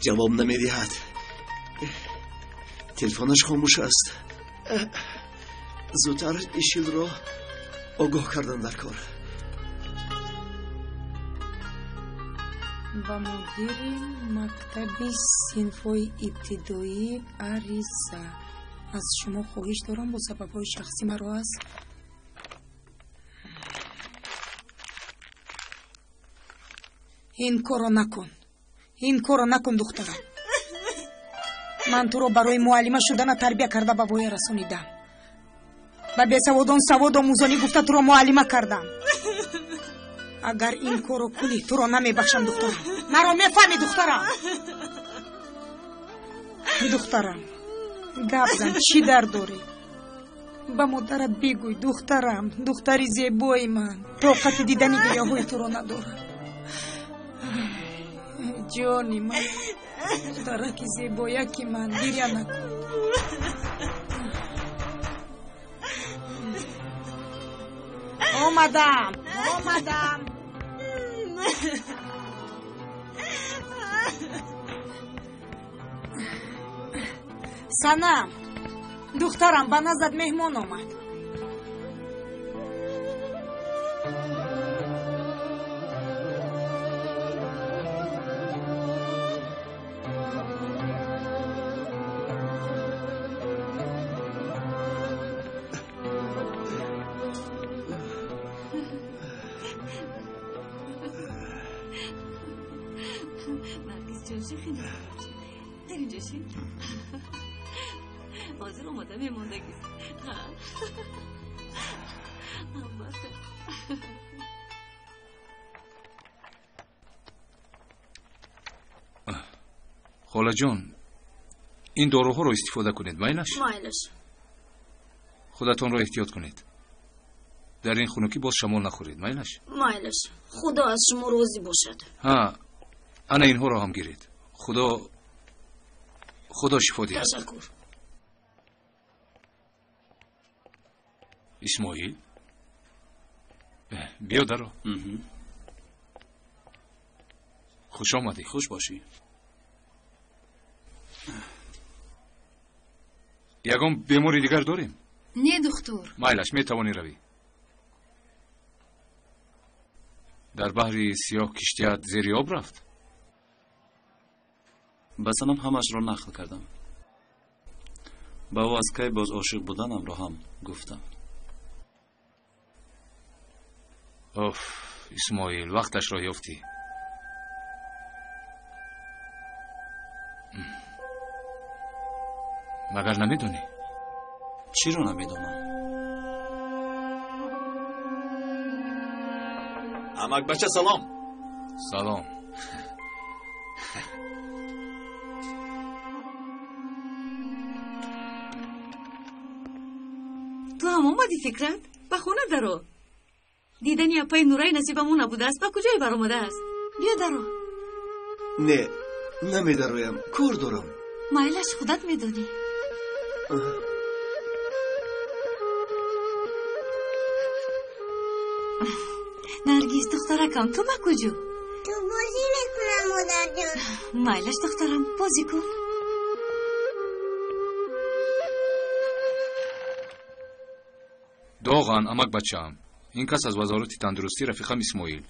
Ҷавоб намедиҳад. Телефонаш хомӯш аст. Зудтар Ишилро огоҳ кардан дар кор. Ба мудири мактаби синфҳои ибтидоӣ ариза. Аз шумо хоҳиш дорам бо сабабҳои шахсӣ маро аз ин корро накун. Ин корро накун, духтарам. Ман туро барои муаллима шудана тарбия карда ба воя расонидам. Ба бесаводон савод омӯзонӣ гуфта туро муаллима кардам. Агар ин корро кунӣ, туро намебахшам, духтарам. Маро мефаҳмӣ, духтарам? Духтарам, гап зан, чӣ дард дорӣ? Ба модарат бигӯй, духтарам, духтари зебои ман. Тоқати дидани гирёҳои туро надорам. Ҷони ман, духтараки зебояки ман, гиря накун. Омадам, омадам. Санам, духтарам, ба наздат меҳмон омад. Ҳозир омода мемондагист. Албатта. Холаҷон, ин доруҳоро истифода кунед, майлаш? Майлаш. Худатонро эҳтиёт кунед. Дар ин хунукӣ боз шамол нахӯред, майлаш? Майлаш. Худо аз шумо розӣ бошад. Ҳа, ана инҳоро ҳам гиред. Худо шифо диҳад. Ташаккур. Исмоил, биё даро. Хуш омадӣ. Хуш бошӣ. Ягон бемори дигар дорем? Не, духтур. Майлаш, метавонӣ равӣ. Дар баҳри сиёҳ киштият зери об рафт? Ба санам ҳамаашро нақл кардам. Ба ӯ аз кай боз ошиқ буданамро ҳам гуфтам. Оф, Исмоил, вақташро ёфтӣ. Магар намедонӣ? Чиро намедонам? Амакбача, салом. Салом. Ту ҳам омадӣ, Фикрат? Ба хона даро. Дидани апаи Нурай насибамон набудааст. Ба куҷое баромадааст? Биё даро. Не, намедароям, кор дорам. Майлаш, худат медонӣ. Наргиз, духтаракам, ту ба куҷо? Ту бозӣ мекунам, модарҷон. Майлаш, духтарам, бозӣ кун. Доған, амак бачаам. Ин кас аз вазорати тандурустӣ рафиқам Исмоил.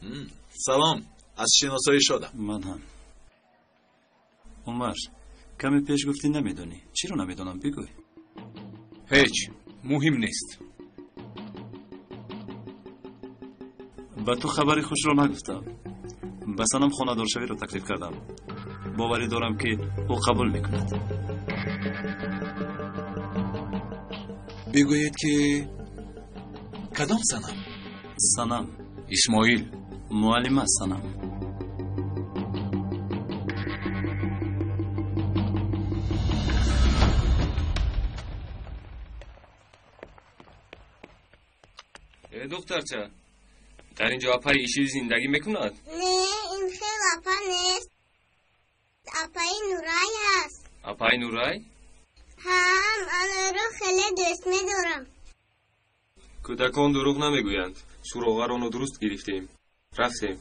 Салом, аз шиносоӣ шодам. Ман ҳам. Умар, каме пеш гуфтӣ намедонӣ. Чиро намедонам, бигӯй. Ҳеҷ, муҳим нест. Ба ту хабари хушро нагуфтам. Ба санам хонадоршавиро таклиф кардам. Боварӣ дорам, ки ӯ қабул мекунад. Бигӯед, ки кадом санам? Санам. Исмоил. Муаллима санам. Э, духтарча, дар инҷо апаи Ишил зиндагӣ мекунад? Не, ин хел апа нест. Апаи Нурай ҳаст. Апаи Нурай? Ҳа, ман ӯро хеле дӯст медорам. Кӯдакон дурӯғ намегӯянд. Суроғаро нодуруст гирифтем. Рафтем.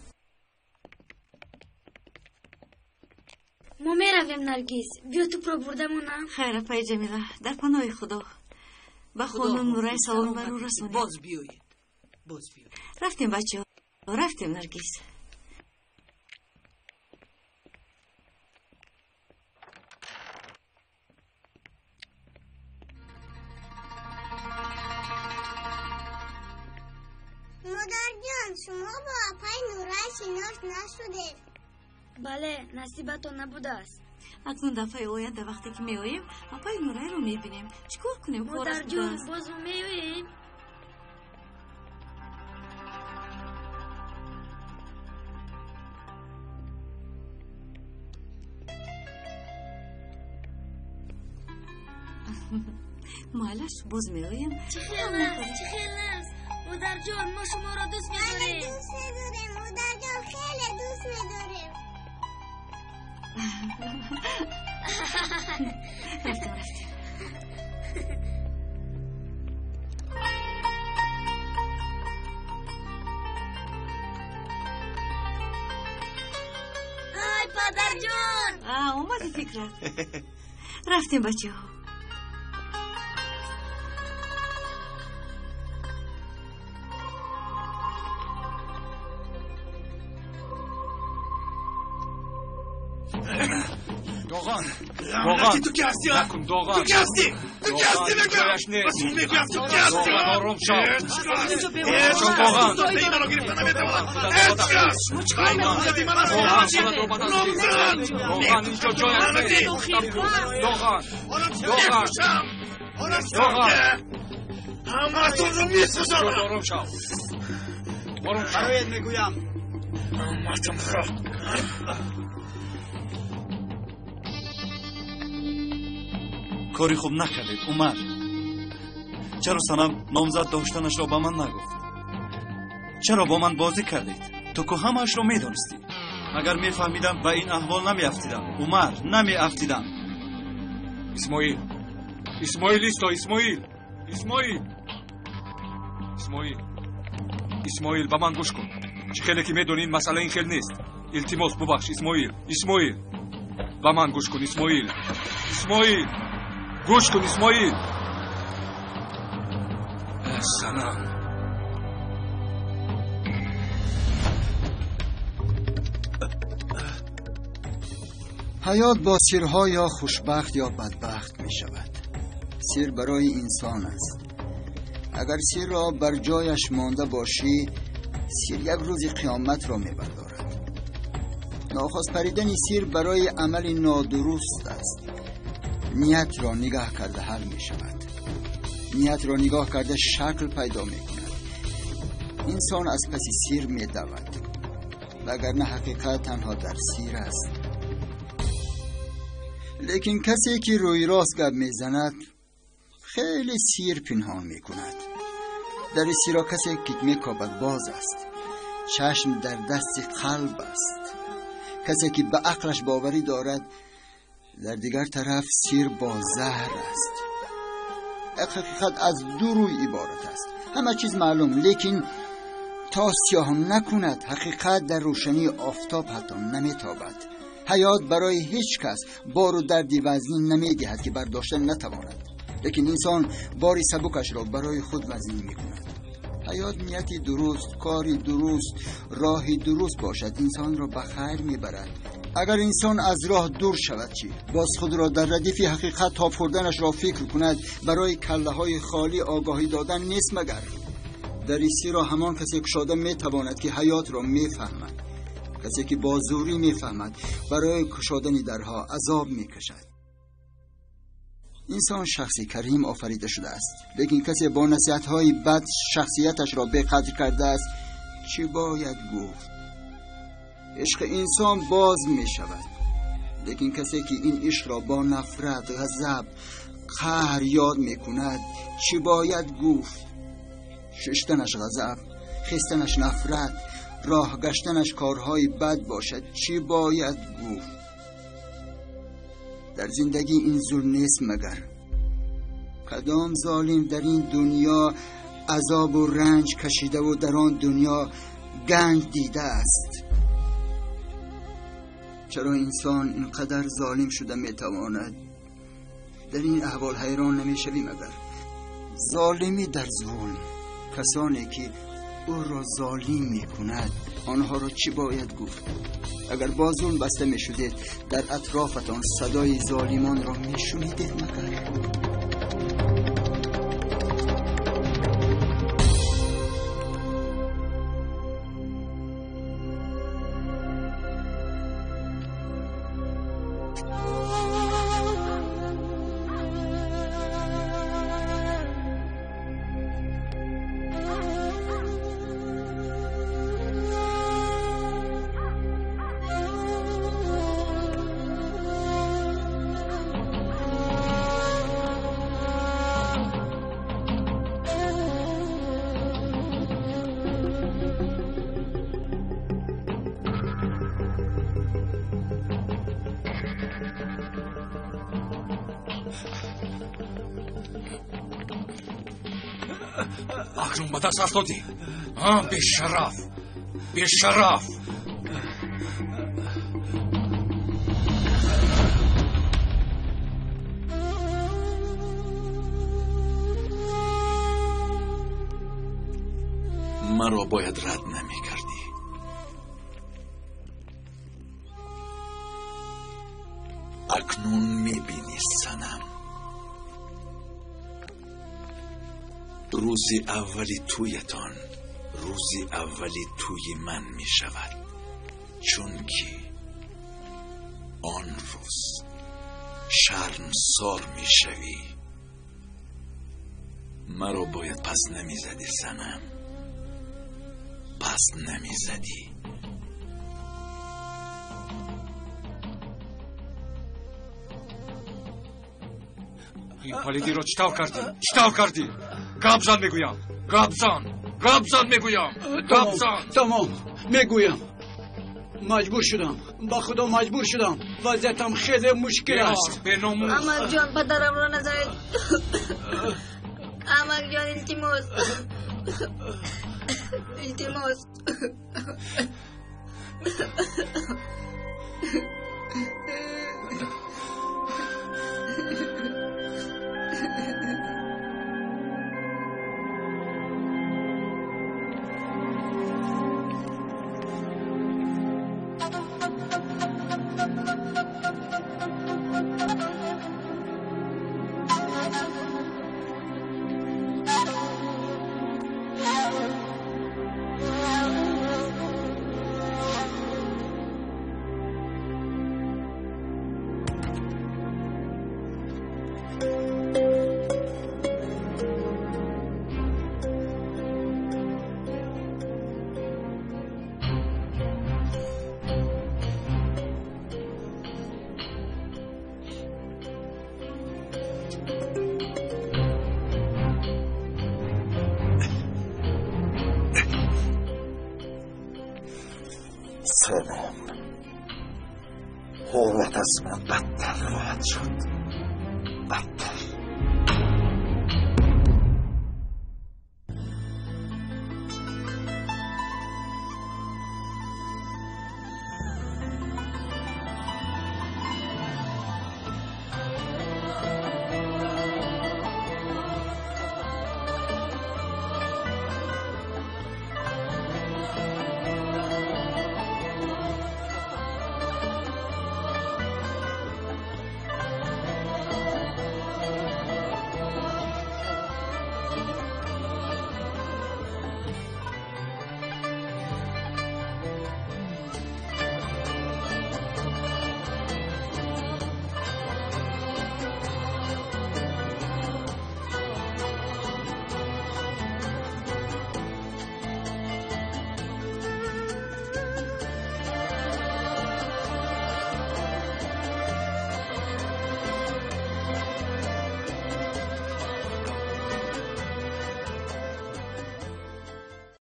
Мо меравем, Наргиз. Биё тӯпро бурда монам. Хайр, апаи Ҷамила, дар паноҳи Худо. Ба хонум Нурай салом баро расонед. Боз биёед. Боз биёед. Рафтем, бачаҳо. Рафтем, Наргиз. Модарҷон, шумо бо апаи Нурай шинос нашудед. Бале, насибатон набудааст. Акнун дафъаи оянда вақте ки меоем, апаи Нурайро мебинем. Чӣ кор кунем? Модарҷон, боз мо меоем. Майлаш, боз меоем. Чӣ хел аст, чӣ хел аст? Модарҷон, мо шуморо дӯст медорем. Дӯст медорем, модарҷон, хеле дӯст медорем. Рафтем, рафтем. Ай, падарҷон! Омади, Фикрат. Рафтем, бачаҳо. Доған, Доған, ту ки ҳастӣ? Накун, Доған. Ту ки ҳастӣ? Ту ки ҳастӣ, мегӯям. Ҷояш нест. Ба шумо мегӯям, ту ки ҳастӣ? Доған, ором шав. Ҳеҷ кас, ҳеҷ кас Доған. дӯстони маро гирифта наметавонад. Ҳеҷ кас. Ай, номзади ман аст. Доған, худатро ба даст гир. Номзад. Доған, инҷо ҷояш нест. Доған, Доған. Мекушам. Доған. Ҳамаатонро месӯзонам. Ором шав. Ором шав. Бароят мегӯям. Ҳамаатонро. Кори хуб накардед, Умар. Чаро Санам номзад доштанашро ба ман нагуфт? Чаро бо ман бозӣ кардед? Ту ку ҳамаашро медонистӣ. Агар мефаҳмидам, ба ин аҳвол намеафтидам, Умар, намеафтидам. Исмоил, Исмоил, исто, Исмоил, Исмоил, Исмоил, Исмоил, ба ман гӯш кун. Чӣ хеле ки медонӣ, ин масъала ин хел нест. Илтимос, бубахш, Исмоил, Исмоил, ба ман гӯш кун, Исмоил, Исмоил, гӯш кун, Исмоил. Санам. Ҳаёт бо сирҳо ё хушбахт ё бадбахт мешавад. Сир барои инсон аст. Агар сирро бар ҷояш монда бошӣ, сир як рӯзи қиёматро мебардорад. Нохост паридани сир барои амали нодуруст аст. Ниятро нигаҳ карда ҳал мешавад. Ниятро нигоҳ карда шакл пайдо мекунад. Инсон аз паси сир медавад, вагарна ҳақиқат танҳо дар сир аст. Лекин касе ки рӯи рост гап мезанад, хеле сир пинҳон мекунад. Дари сирро касе ки мекобад боз аст. Чашм дар дасти қалб аст. Касе ки ба ақлаш боварӣ дорад, дар дигар тараф сир бо заҳр аст. Як ҳақиқат аз ду рӯй иборат аст. Ҳама чиз маълум, лекин то сиёҳ накунад, ҳақиқат дар рӯшании офтоб ҳатто наметобад. Ҳаёт барои ҳеҷ кас бору дарди вазнин намедиҳад, ки бардошта натавонад. Лекин инсон бори сабукашро барои худ вазнин мекунад. Ҳаёт нияти дуруст, кори дуруст, роҳи дуруст бошад, инсонро ба хайр мебарад. Агар инсон аз роҳ дур шавад чӣ? Боз худро дар радифи ҳақиқат тоб хӯрданашро фикр кунад, барои каллаҳои холӣ огоҳӣ додан нест магар. Дари сирро ҳамон касе кушода метавонад, ки ҳаётро мефаҳмад. Касе ки бо зӯрӣ мефаҳмад, барои кушодани дарҳо азоб мекашад. Инсон шахси карим офарида шудааст, лекин касе бо насиҳатҳои бад шахсияташро беқадр кардааст, чӣ бояд гуфт? Ишқи инсон боз мешавад, лекин касе ки ин ишқро бо нафрат, ғазаб, қаҳр ёд мекунад, чӣ бояд гуфт? Шиштанаш ғазаб, хистанаш нафрат, роҳ гаштанаш корҳои бад бошад, чӣ бояд гуфт? Дар зиндагӣ ин зулм нест магар. Кадом золим дар ин дунё азобу ранҷ кашидаву дар он дунё ганҷ дидааст? Чаро инсон инқадар золим шуда метавонад? Дар ин аҳвол ҳайрон намешавӣ магар? Золимӣ дар зулм, касоне ки ӯро золим мекунад, онҳоро чӣ бояд гуфт? Агар бо зулм баста мешудед, дар атрофатон садои золимонро мешунидед магар? Акнун ба даст афтодӣ. Бешараф, бешараф. Маро бояд рад намекардӣ. Акнун мебинӣ, Санам, рӯзи аввали тӯятон рӯзи аввали тӯи ман мешавад, чунки он рӯз шармсор мешавӣ. Маро бояд пас намезадӣ, Санам, пас намезадӣ. Ин палидиро чӣ тавр кардӣ? Чӣ тавр кардӣ? Гап зан мегӯям, гап зан, гап зан мегӯям, гап зан. Тамом, мегӯям. Маҷбур шудам, ба Худо маҷбур шудам. Вазъиятам хеле мушкил аст. Беномус. Амакҷон, падарамро назанед. Амакҷон, илтимос, илтимос. Санам, ҳолат аз он бадтар хоҳад шуд.